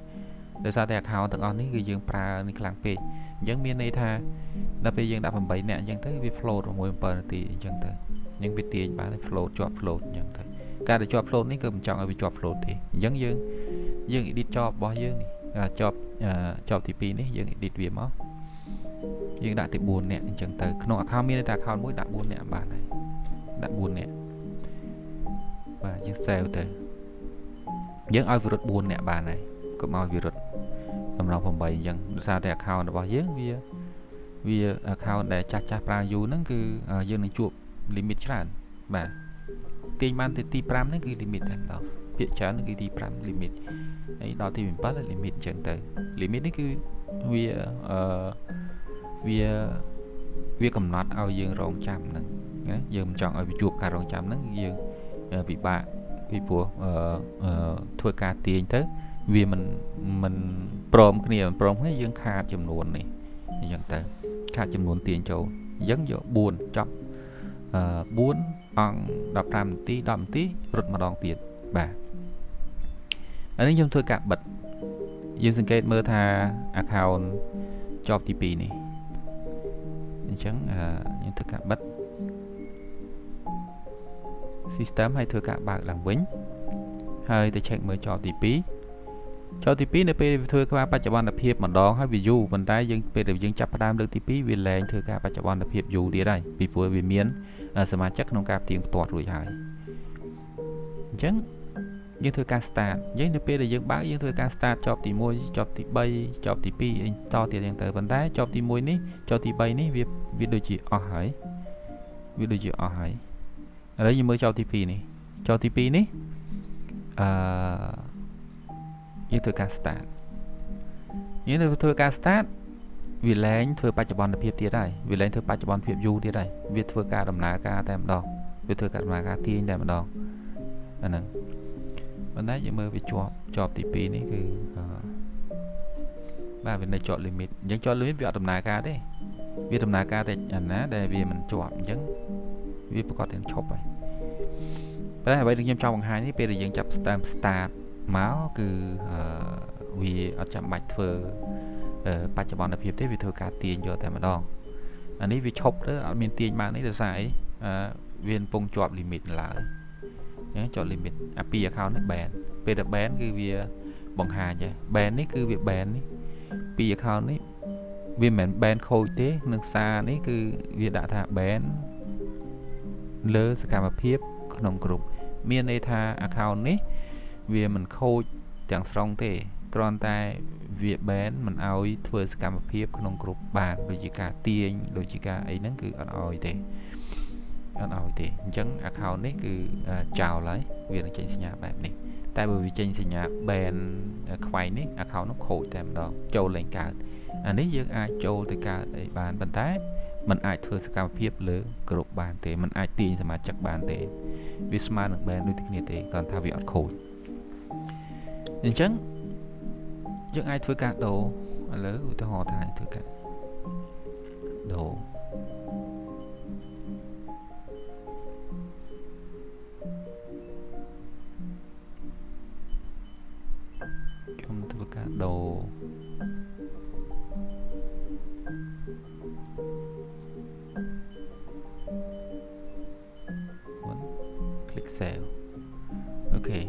A: ដោយសារតែ account ទាំងអស់នេះគឺយើងប្រើនេះខ្លាំងពេកអញ្ចឹងមានន័យថាដល់ពេលយើងដាក់8នាក់អញ្ចឹងទៅវា float 6 7នាទីអញ្ចឹងទៅយើងវាទាញបាន float ជាប់ float អញ្ចឹងទៅការដែលជាប់ float នេះគឺមិនចង់ឲ្យវាជាប់ float ទេអញ្ចឹងយើង edit job របស់យើងនេះ job ទី2នេះយើង edit វាមកយើងដាក់ទី4នាក់អញ្ចឹងទៅក្នុង account មានតែ account មួយដាក់4នាក់បានហើយដាក់4នាក់បាទយើង save ទៅយើងឲ្យវារត់4នាក់បានហើយកុំឲ្យវារត់កម្រង8អញ្ចឹងដោយសារតែ account របស់យើងវា account ដែលចាស់ចាស់ប្រើយូរហ្នឹងគឺយើងនឹងជួប limit ច្រើនបាទទាញបានទៅទី5ហ្នឹងគឺ limit តែម្ដងភាគច្រើនគឺទី5 limit ហើយដល់ទី7 limit អញ្ចឹងទៅ limit នេះគឺវាអឺវាកំណត់ឲ្យយើងរងចាំហ្នឹងណាយើងមិនចង់ឲ្យវាជួបការរងចាំហ្នឹងយើងពិបាកពីព្រោះធ្វើការទាញទៅវាមិនព្រមគ្នាមិនព្រមគ្នាយើងខាតចំនួននេះអញ្ចឹងទៅខាតចំនួនទាញចូលអញ្ចឹងយក4ចប់4អង្គ15នាទី10នាទីរត់ម្ដងទៀតបាទអានេះខ្ញុំធ្វើការបិទយើងសង្កេតមើលថា account ជាប់ទី2នេះអញ្ចឹងខ្ញុំធ្វើការបិទ system ហើយធ្វើការបើកឡើងវិញហើយទៅ check មើលជាប់ទី2ជាប់ទី2នៅពេលធ្វើការបច្ចុប្បន្នភាពម្ដងហើយវាយូរប៉ុន្តែយើងពេលដែលយើងចាប់ផ្ដើមលើកទី2វាលែងធ្វើការបច្ចុប្បន្នភាពយូរទៀតហើយពីព្រោះវាមានសមាជិកក្នុងការផ្ទៀងផ្ទាត់រួចហើយអញ្ចឹងយើងធ្វើការ start យើងនៅពេលដែលយើងបើកយើងធ្វើការ start ជាប់ទី1ជាប់ទី3ជាប់ទី2អីតទៀតអញ្ចឹងទៅប៉ុន្តែជាប់ទី1នេះជាប់ទី3នេះវាដូចជាអស់ហើយវាដូចជាអស់ហើយឥឡូវយើងមើលជាប់ទី2នេះជាប់ទី2នេះអឺយើងធ្វើការ start យើងធ្វើការ start វាលែងធ្វើបច្ចុប្បន្នភាពទៀតហើយវាលែងធ្វើបច្ចុប្បន្នភាពយូរទៀតហើយវាធ្វើការដំណើរការតែម្ដងវាធ្វើការដំណើរការទាញតែម្ដងអាហ្នឹងប៉ុន្តែយើងមើលវាជាប់ទី2នេះគឺបាទវានៅជាប់ limit អញ្ចឹងជាប់ limit វាអត់ដំណើរការទេវាដំណើរការតែអាណាដែលវាមិនជាប់អញ្ចឹងវាប្រកាសតែឈប់ហើយប៉ុន្តែអ្វីដែលខ្ញុំចង់បង្ហាញនេះពេលដែលយើងចាប់ start មកគឺវាអត់ចាំបាច់ធ្វើបច្ចុប្បន្នភាពទេវាធ្វើការទាញយកតែម្ដងអានេះវាឈប់ទៅអត់មានទាញបាននេះដោយសារអីវាកំពុងជាប់ limit ឡើយជាប់ limit អាពី account នេះ ban ពេលដែល ban គឺវាបង្ហាញហើយ ban នេះគឺវា ban នេះពី account នេះវាមិនមែន ban ខូចទេនឹងសារនេះគឺវាដាក់ថា ban លើសកម្មភាពក្នុងក្រុមមានន័យថា account នេះវាមិនខូចទាំងស្រុងទេគ្រាន់តែវា ban មិនឲ្យធ្វើសកម្មភាពក្នុងក្រុមបានដូចជាការទាញដូចជាការអីហ្នឹងគឺអត់ឲ្យទេអត់ឲ្យទេអញ្ចឹង account នេះគឺចោលហើយវានឹងចេញសញ្ញាបែបនេះតែបើវាចេញសញ្ញា ban ខ្វែងនេះ account នោះខូចតែម្ដងចូលលែងកើតអានេះយើងអាចចូលទៅកើតអីបានប៉ុន្តែมันអាចធ្វើសកម្មភាពលើក្រុមបានទេมันអាចទាញសមាជិកបានទេវាស្មើនឹង ban ដូចគ្នាទេគ្រាន់ថាវាអត់ខូចអញ្ចឹងយើងអាចធ្វើការដូរឥឡូវឧទាហរណ៍ថាធ្វើការដូរខ្ញុំធ្វើការដូរclick save អូខេឥ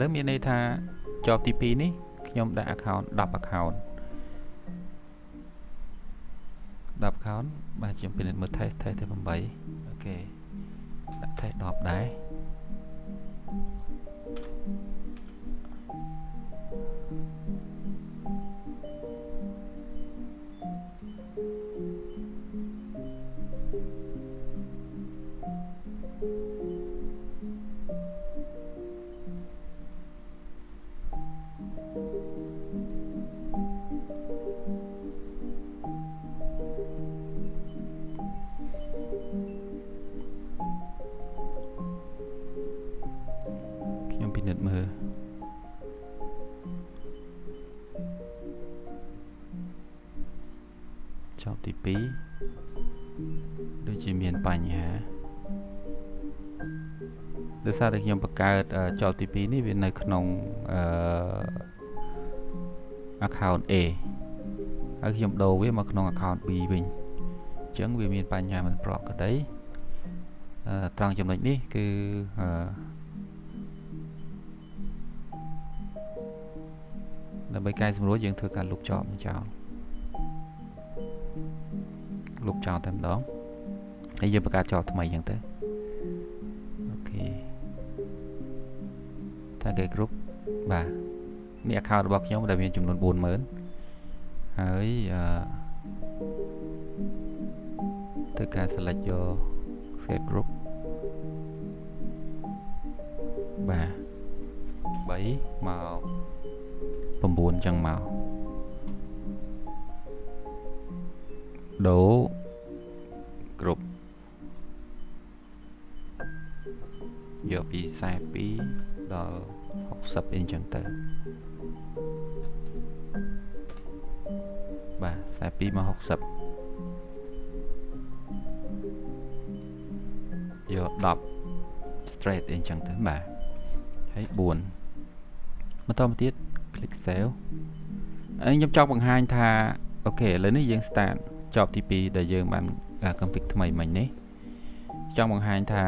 A: ឡូវមានន័យថាជាប់ទី2នេះខ្ញុំដាក់ account 10 account 10 account បាទខ្ញុំពិនិត្យមើល test ទៅ8អូខេដាក់ test 10ដែរ ទី2ដូចជាមានបញ្ហាដោយសារតែខ្ញុំបង្កើត job ទី2នេះវានៅក្នុងអឺ account A ហើយខ្ញុំដូរវាមកក្នុង account B វិញអញ្ចឹងវាមានបញ្ហាមិនប្រក្រតីត្រង់ចំណុចនេះគឺអឺដើម្បីកែសម្រួលយើងធ្វើការលុបចោលចោលលុបចោលតែម្ដងហើយយើងបង្កើតចោលថ្មីអញ្ចឹងទៅOK target group បាទនេះ account របស់ខ្ញុំដែលមានចំនួន40000ហើយអឺធ្វើការ select យក escape group បាទ3មក9ចឹងមកដូរគ្រប់យកពី42ដល់60អីចឹងទៅបាទ42មក60យក10 straight អីចឹងទៅបាទហើយ4បន្តមកទៀត click save ហើយខ្ញុំចង់បង្ហាញថាOK ឥឡូវនេះយើង start job ទី2ដែលយើងបាន config ថ្មីមិញនេះចង់បង្ហាញថា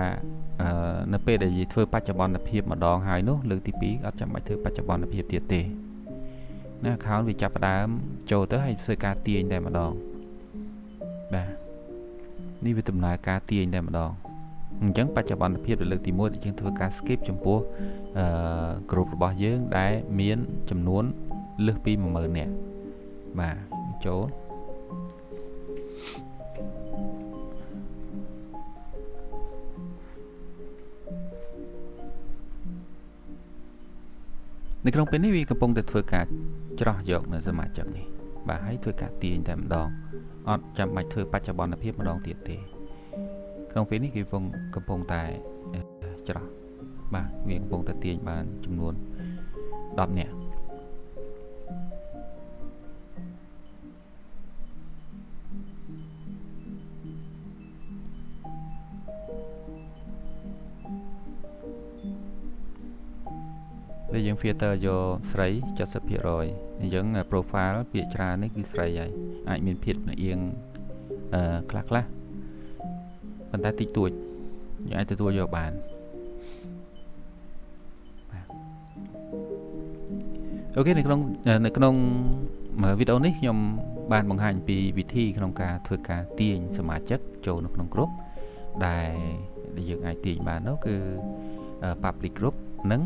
A: នៅពេលដែលយើងធ្វើបច្ចុប្បន្នភាពម្ដងហើយនោះលើកទី2អត់ចាំបាច់ធ្វើបច្ចុប្បន្នភាពទៀតទេណា account វាចាប់ផ្ដើមចូលទៅហើយធ្វើការទាញតែម្ដងបាទនេះវាដំណើរការទាញតែម្ដងអញ្ចឹងបច្ចុប្បន្នភាពលើកទី1ដែលយើងធ្វើការ skip ចំពោះអឺក្រុមរបស់យើងដែលមានចំនួនលើសពី10000នាក់បាទចូលនៅក្នុងពេលនេះវាកំពុងតែធ្វើការច្រោះយកនៅសមាជិកនេះបាទហើយធ្វើការទាញតែម្ដងអត់ចាំបាច់ធ្វើបច្ចុប្បន្នភាពម្ដងទៀតទេក្នុងពេលនេះគេកំពុងតែច្រោះបាទវាកំពុងតែទាញបានចំនួន10នាក់ដែលយើង filter យកស្រី70%អញ្ចឹង profile ពាក្យច្រើននេះគឺស្រីហើយអាចមានភាពអៀងអឺខ្លះខ្លះប៉ុន្តែតិចតួចយើងអាចទទួលយកបានបាទ OK នៅក្នុងវីដេអូនេះខ្ញុំបានបង្ហាញពីវិធីក្នុងការធ្វើការទាញសមាជិកចូលនៅក្នុងក្រុមដែលយើងអាចទាញបាននោះគឺ public group និង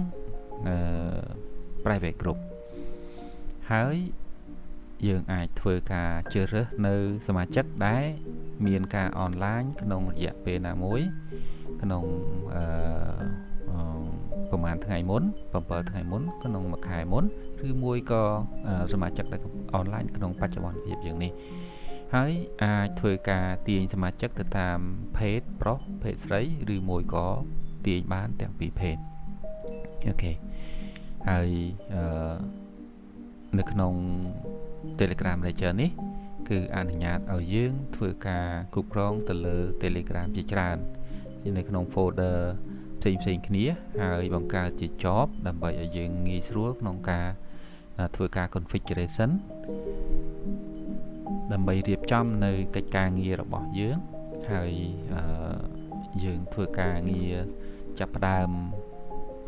A: private group ហើយយើងអាចធ្វើការជ្រើសរើសនៅសមាជិកដែលមានការអនឡាញក្នុងរយៈពេលណាមួយក្នុងអឺប្រហែលថ្ងៃមុន7ថ្ងៃមុនក្នុងមួយខែមុនឬមួយក៏សមាជិកដែលអនឡាញក្នុងបច្ចុប្បន្នភាពយើងនេះហើយអាចធ្វើការទាញសមាជិកទៅតាមភេទប្រុសភេទស្រីឬមួយក៏ទាញបានទាំងពីរភេទ OK ហើយអឺនៅក្នុង Telegram Manager នេះគឺអនុញ្ញាតឲ្យយើងធ្វើការគ្រប់គ្រងទៅលើ Telegram ជាច្រើននៅក្នុង folder ផ្សេងផ្សេងគ្នាហើយបង្កើតជា job ដើម្បីឲ្យយើងងាយស្រួលក្នុងការធ្វើការ configuration ដើម្បីរៀបចំនៅកិច្ចការងាររបស់យើងហើយយើងធ្វើការងារចាប់ផ្ដើម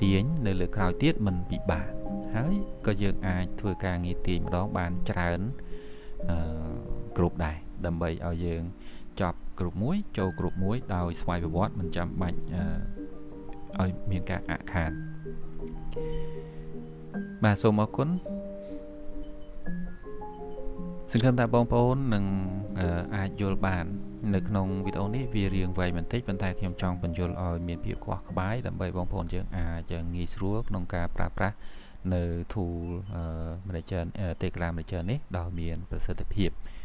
A: ទាញនៅលើក្រោយទៀតមិនពិបាកហើយក៏យើងអាចធ្វើការងារទាញម្ដងបានច្រើនអឺគ្រប់ដែរដើម្បីឲ្យយើងចប់គ្រប់មួយចូលគ្រប់មួយដោយស្វ័យប្រវត្តិមិនចាំបាច់ឲ្យមានការអាក់ខានបាទសូមអរគុណសង្ឃឹមថាបងប្អូននឹងអាចយល់បាននៅក្នុងវីដេអូនេះវារៀងវែងបន្តិចប៉ុន្តែខ្ញុំចង់បញ្យល់ឲ្យមានភាពខ្វះក្បាយដើម្បីបងប្អូនយើងអាចងាយស្រួលក្នុងការប្រើប្រាស់នៅ tool manager Telegram Manager នេះដោយមានប្រសិទ្ធភាព។